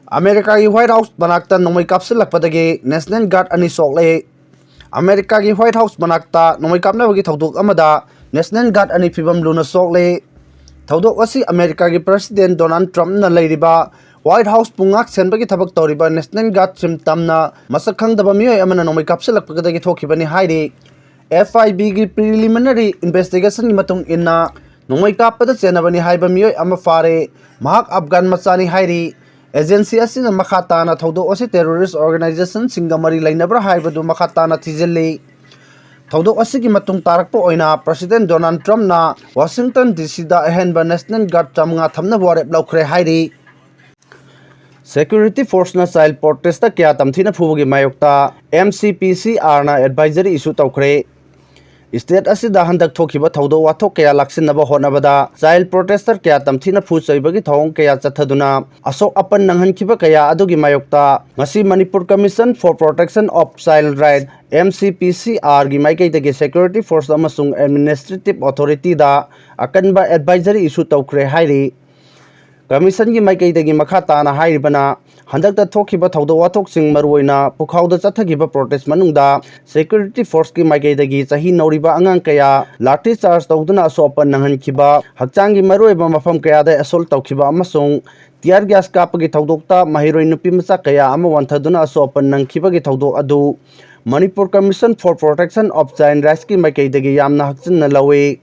ꯑꯃꯦꯔꯤꯀꯥꯒꯤ White House ꯃꯅꯥꯛꯇ ꯅꯣꯡꯃꯩ ꯀꯥꯞꯁꯤꯜꯂꯛꯄꯗꯒꯤ National Guard ꯑꯅꯤ ꯁꯣꯛꯂꯦ꯫ ꯑꯃꯦꯔꯤꯀꯥꯒꯤ White House ꯃꯅꯥꯛꯇ ꯅꯣꯡꯃꯩ ꯀꯥꯞꯅꯕꯒꯤ ꯊꯧꯗꯣꯛ ꯑꯃꯗ National Guard ꯑꯅꯤ ꯐꯤꯕꯝ ꯂꯨꯅ ꯁꯣꯛꯂꯦ꯫ ꯊꯧꯗꯣꯛ ꯑꯁꯤ ꯑꯃꯦꯔꯤꯀꯥꯒꯤ President Donald Trumpꯅ ꯂꯩꯔꯤꯕ White House ꯄꯨ ꯉꯥꯛ ꯁꯦꯟꯕꯒꯤ ꯊꯕꯛ ꯇꯧꯔꯤꯕ National Guard ꯁꯤꯝ ꯇꯝꯅ ꯃꯁꯛ ꯈꯪꯗꯕ ꯃꯤꯑꯣꯏ ꯑꯃꯅ ꯅꯣꯡꯃꯩ ꯀꯥꯞꯁꯤꯜꯂꯛꯄꯗꯒꯤ ꯊꯣꯛꯈꯤꯕꯅꯤ ꯍꯥꯏꯔꯤ꯫ FIBꯒꯤ preliminary investigationꯒꯤ ꯃꯇꯨꯡ ꯏꯟꯅ, ꯅꯣꯡꯃꯩ ꯀꯥꯞꯄꯗ ꯆꯦꯟꯅꯕꯅꯤ ꯍꯥꯏꯕ ꯃꯤꯑꯣꯏ ꯑꯃ ꯐꯥꯔꯦ꯫ ꯃꯍꯥꯛ ꯑꯐꯒꯥꯟ ꯃꯆꯥꯅꯤ ꯍꯥꯏꯔꯤ꯫ Agency ꯑꯁꯤꯅ ꯃꯈꯥ ꯇꯥꯅ ꯊꯧꯗꯣꯛ ꯑꯁꯤ terrorist organizationꯁꯤꯡꯒ ꯃꯔꯤ ꯂꯩꯅꯕ꯭ꯔꯥ ꯍꯥꯏꯕꯗꯨ ꯃꯈꯥ ꯇꯥꯅ ꯊꯤꯖꯤꯜꯂꯤ꯫ ꯊꯧꯗꯣꯛ ꯑꯁꯤꯒꯤ ꯃꯇꯨꯡ ꯇꯥꯔꯛꯄ ꯑꯣꯏꯅ President Donald Trumpꯅ Washington DCꯗ ꯑꯍꯦꯟꯕ National Guard ꯆꯥꯃꯉꯥ ꯊꯝꯅꯕ ꯋꯥꯔꯦꯞ ꯂꯧꯈ꯭ꯔꯦ ꯍꯥꯏꯔꯤ꯫ Security forceꯅ child protester ꯀꯌꯥ ꯇꯝꯊꯤꯅ ꯐꯨꯕꯒꯤ ꯃꯥꯌꯣꯛꯇ MCPCRꯅ advisory issue ꯇꯧꯈ꯭ꯔꯦ꯫ State ꯑꯁꯤꯗ ꯍꯟꯗꯛ ꯊꯣꯛꯈꯤꯕ ꯊꯧꯗꯣꯛ ꯋꯥꯊꯣꯛ ꯀꯌꯥ ꯂꯥꯛꯁꯤꯟꯅꯕ ꯍꯣꯠꯅꯕꯗ child protester ꯀꯌꯥ ꯇꯝꯊꯤꯅ ꯐꯨ ꯆꯩꯕꯒꯤ ꯊꯧꯑꯣꯡ ꯀꯌꯥ ꯆꯠꯊꯗꯨꯅ ꯑꯁꯣꯛ ꯑꯄꯟ ꯅꯪꯍꯟꯈꯤꯕ ꯀꯌꯥ ꯑꯗꯨꯒꯤ ꯃꯥꯌꯣꯛꯇ ꯉꯁꯤ Manipur Commission for Protection of Child Right, MCPCRꯒꯤ ꯃꯥꯏꯀꯩꯗꯒꯤ security force ꯑꯃꯁꯨꯡ administrative authorityꯗ ꯑꯀꯟꯕ advisory issue ꯇꯧꯈ꯭ꯔꯦ ꯍꯥꯏꯔꯤ꯫ Commissionꯒꯤ ꯃꯥꯏꯀꯩꯗꯒꯤ ꯃꯈꯥ ꯇꯥꯅ ꯍꯥꯏꯔꯤꯕꯅ, ꯍꯟꯗꯛꯇ ꯊꯣꯛꯈꯤꯕ ꯊꯧꯗꯣꯛ ꯋꯥꯊꯣꯛꯁꯤꯡ, ꯃꯔꯨꯑꯣꯏꯅ ꯄꯨꯈꯥꯎꯗ ꯆꯠꯊꯈꯤꯕ protest ꯃꯅꯨꯡꯗ security forceꯀꯤ ꯃꯥꯏꯀꯩꯗꯒꯤ ꯆꯍꯤ ꯅꯧꯔꯤꯕ ꯑꯉꯥꯡ ꯀꯌꯥ ꯂꯥꯊꯤ ꯆꯥꯔꯖ ꯇꯧꯗꯨꯅ ꯑꯁꯣꯛ ꯑꯄꯟ ꯅꯪꯍꯟꯈꯤꯕ, ꯍꯛꯆꯥꯡꯒꯤ ꯃꯔꯨꯑꯣꯏꯕ ꯃꯐꯝ ꯀꯌꯥꯗ assault ꯇꯧꯈꯤꯕ ꯑꯃꯁꯨꯡ tear gas ꯀꯥꯞꯄꯒꯤ ꯊꯧꯗꯣꯛꯇ ꯃꯍꯩꯔꯣꯏ ꯅꯨꯄꯤ ꯃꯆꯥ ꯀꯌꯥ ꯑꯃ ꯋꯥꯟꯊꯗꯨꯅ ꯑꯁꯣꯛ ꯑꯄꯟ ꯅꯪꯈꯤꯕꯒꯤ ꯊꯧꯗꯣꯛ ꯑꯗꯨ Manipur Commission for Protection of Child Rightsꯀꯤ ꯃꯥꯏꯀꯩꯗꯒꯤ ꯌꯥꯝꯅ ꯍꯛꯆꯤꯟꯅ ꯂꯧꯏ꯫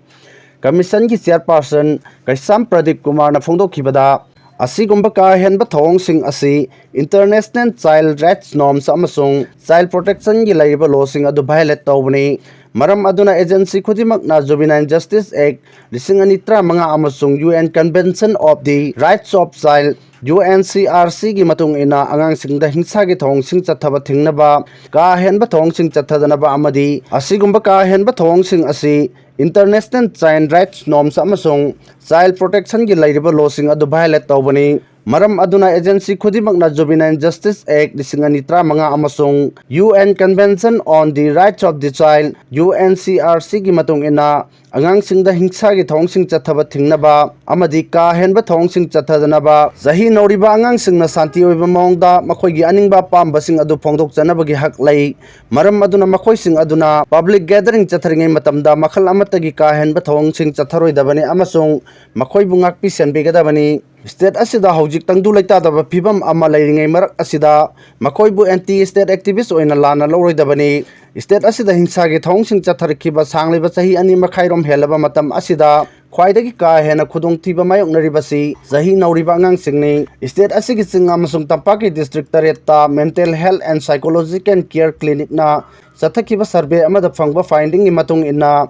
Commissionꯒꯤ chairperson ꯀꯩꯁꯥꯝ ꯄ꯭ꯔꯗꯤꯞ ꯀꯨꯃꯥꯔꯅ ꯐꯣꯡꯗꯣꯛꯈꯤꯕꯗ, ꯑꯁꯤꯒꯨꯝꯕ ꯀꯥ ꯍꯦꯟꯕ ꯊꯧꯑꯣꯡꯁꯤꯡ ꯑꯁꯤ international child rights norms ꯑꯃꯁꯨꯡ child protectionꯒꯤ ꯂꯩꯔꯤꯕ lawꯁꯤꯡ ꯑꯗꯨ violate ꯇꯧꯕꯅꯤ꯫ ꯃꯔꯝ ꯑꯗꯨꯅ agency ꯈꯨꯗꯤꯡꯃꯛꯅ Juvenile Justice Act ꯂꯤꯁꯤꯡ ꯑꯅꯤ ꯇꯔꯥꯃꯉꯥ ꯑꯃꯁꯨꯡ UN Convention of the Rights of Child, UNCRC ꯒꯤ ꯃꯇꯨꯡ ꯏꯟꯅ ꯑꯉꯥꯡꯁꯤꯡꯗ ꯍꯤꯡꯁꯥꯒꯤ ꯊꯧꯑꯣꯡꯁꯤꯡ ꯆꯠꯊꯕ ꯊꯤꯡꯅꯕ, ꯀꯥ ꯍꯦꯟꯕ ꯊꯧꯑꯣꯡꯁꯤꯡ ꯆꯠꯊꯗꯅꯕ ꯑꯃꯗꯤ ꯑꯁꯤꯒꯨꯝꯕ ꯀꯥ ꯍꯦꯟꯕ ꯊꯧꯑꯣꯡꯁꯤꯡ ꯑꯁꯤ International Child Rights Norms ꯑꯃꯁꯨꯡ Child Protection ꯒꯤ ꯂꯩꯔꯤꯕ law ꯁꯤꯡ ꯑꯗꯨ violate ꯇꯧꯕꯅꯤ꯫ ꯃꯔꯝ ꯑꯗꯨꯅ agency ꯈꯨꯗꯤꯡꯃꯛꯅ Juvenile Justice Act ꯂꯤꯁꯤꯡ ꯑꯅꯤ ꯇꯔꯥꯃꯉꯥ ꯑꯃꯁꯨꯡ UN Convention on the Rights of the Child, UNCRC ꯒꯤ ꯃꯇꯨꯡ ꯏꯟꯅ ꯑꯉꯥꯡꯁꯤꯡꯗ ꯍꯤꯡꯁꯥꯒꯤ ꯊꯧꯑꯣꯡꯁꯤꯡ ꯆꯠꯊꯕ ꯊꯤꯡꯅꯕ ꯑꯃꯗꯤ ꯀꯥ ꯍꯦꯟꯕ ꯊꯧꯑꯣꯡꯁꯤꯡ ꯆꯠꯊꯗꯅꯕ, ꯆꯍꯤ ꯅꯧꯔꯤꯕ ꯑꯉꯥꯡꯁꯤꯡꯅ ꯁꯥꯟꯇꯤ ꯑꯣꯏꯕ ꯃꯑꯣꯡꯗ ꯃꯈꯣꯏꯒꯤ ꯑꯅꯤꯡꯕ ꯑꯄꯥꯝꯕꯁꯤꯡ ꯑꯗꯨ ꯐꯣꯡꯗꯣꯛꯆꯅꯕꯒꯤ ꯍꯛ ꯂꯩ꯫ ꯃꯔꯝ ꯑꯗꯨꯅ ꯃꯈꯣꯏꯁꯤꯡ ꯑꯗꯨꯅ public gathering ꯆꯠꯊꯔꯤꯉꯩ ꯃꯇꯝꯗ ꯃꯈꯜ ꯑꯃꯠꯇꯒꯤ ꯀꯥ ꯍꯦꯟꯕ ꯊꯧꯑꯣꯡꯁꯤꯡ ꯆꯠꯊꯔꯣꯏꯗꯕꯅꯤ ꯑꯃꯁꯨꯡ ꯃꯈꯣꯏꯕꯨ ꯉꯥꯛꯄꯤ ꯁꯦꯟꯕꯤꯒꯗꯕꯅꯤ꯫ State ꯑꯁꯤꯗ ꯍꯧꯖꯤꯛ ꯇꯪꯗꯨ ꯂꯩꯇꯥꯗꯕ ꯐꯤꯕꯝ ꯑꯃ ꯂꯩꯔꯤꯉꯩ ꯃꯔꯛ ꯑꯁꯤꯗ ꯃꯈꯣꯏꯕꯨ anti state activist ꯑꯣꯏꯅ ꯂꯥꯟꯅ ꯂꯧꯔꯣꯏꯗꯕꯅꯤ꯫ State ꯑꯁꯤꯗ ꯍꯤꯡꯁꯥꯒꯤ ꯊꯧꯑꯣꯡꯁꯤꯡ ꯆꯠꯊꯔꯛꯈꯤꯕ ꯁꯥꯡꯂꯤꯕ ꯆꯍꯤ ꯑꯅꯤ ꯃꯈꯥꯏꯔꯣꯝ ꯍꯦꯜꯂꯕ ꯃꯇꯝ ꯑꯁꯤꯗ ꯈ꯭ꯋꯥꯏꯗꯒꯤ ꯀꯥ ꯍꯦꯟꯅ ꯈꯨꯗꯣꯡꯊꯤꯕ ꯃꯥꯌꯣꯛꯅꯔꯤꯕꯁꯤ ꯆꯍꯤ ꯅꯧꯔꯤꯕ ꯑꯉꯥꯡꯁꯤꯡꯅꯤ꯫ State ꯑꯁꯤꯒꯤ ꯆꯤꯡ ꯑꯃꯁꯨꯡ ꯇꯝꯄꯥꯛꯀꯤ district ꯇꯔꯦꯠꯇ Mental Health and Psychological Care Clinic ꯅ ꯆꯠꯊꯈꯤꯕ survey ꯑꯃꯗ ꯐꯪꯕ finding ꯒꯤ ꯃꯇꯨꯡ ꯏꯟꯅ,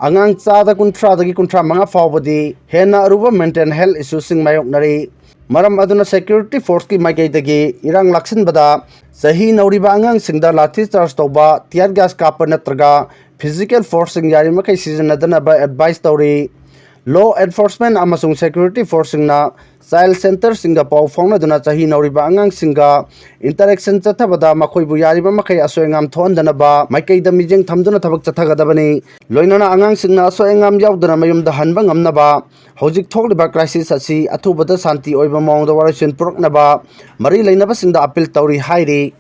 ꯑꯉꯥꯡ ꯆꯥꯗ ꯀꯨꯟꯊ꯭ꯔꯥꯗꯒꯤ ꯀꯨꯟꯊ꯭ꯔꯥ ꯃꯉꯥ ꯐꯥꯎꯕꯗꯤ ꯍꯦꯟꯅ ꯑꯔꯨꯕ mental health issue ꯁꯤꯡ ꯃꯥꯌꯣꯛꯅꯔꯤ꯫ ꯃꯔꯝ ꯑꯗꯨꯅ security force ꯀꯤ ꯃꯥꯏꯀꯩꯗꯒꯤ ꯏꯔꯥꯡ ꯂꯥꯛꯁꯤꯟꯕꯗ ꯆꯍꯤ ꯅꯧꯔꯤꯕ ꯑꯉꯥꯡꯁꯤꯡꯗ ꯂꯥꯊꯤ charge ꯇꯧꯕ, tear gas ꯀꯥꯞꯄ ꯅꯠꯇ꯭ꯔꯒ physical force ꯁꯤꯡ ꯌꯥꯔꯤꯃꯈꯩ ꯁꯤꯖꯤꯟꯅꯗꯅꯕ advice ꯇꯧꯔꯤ꯫ Law enforcement ꯑꯃꯁꯨꯡ security force ꯁꯤꯡꯅ child center ꯁꯤꯡꯒ ꯄꯥꯎ ꯐꯥꯎꯅꯗꯨꯅ ꯆꯍꯤ ꯅꯧꯔꯤꯕ ꯑꯉꯥꯡꯁꯤꯡꯒ interaction ꯆꯠꯊꯕꯗ ꯃꯈꯣꯏꯕꯨ ꯌꯥꯔꯤꯕ ꯃꯈꯩ ꯑꯁꯣꯏ ꯑꯉꯥꯝ ꯊꯣꯛꯍꯟꯗꯅꯕ ꯃꯥꯏꯀꯩꯗ ꯃꯤꯠꯌꯦꯡ ꯊꯝꯗꯨꯅ ꯊꯕꯛ ꯆꯠꯊꯒꯗꯕꯅꯤ꯫ ꯂꯣꯏꯅꯅ ꯑꯉꯥꯡꯁꯤꯡꯅ ꯑꯁꯣꯏ ꯑꯉꯥꯝ ꯌꯥꯎꯗꯅ ꯃꯌꯨꯝꯗ ꯍꯟꯕ ꯉꯝꯅꯕ ꯍꯧꯖꯤꯛ ꯊꯣꯛꯂꯤꯕ crisis ꯑꯁꯤ ꯑꯊꯨꯕꯗ ꯁꯥꯟꯇꯤ ꯑꯣꯏꯕ ꯃꯑꯣꯡꯗ ꯋꯥꯔꯣꯏꯁꯤꯟ ꯄꯨꯔꯛꯅꯕ ꯃꯔꯤ ꯂꯩꯅꯕꯁꯤꯡꯗ appeal ꯇꯧꯔꯤ ꯍꯥꯏꯔꯤ꯫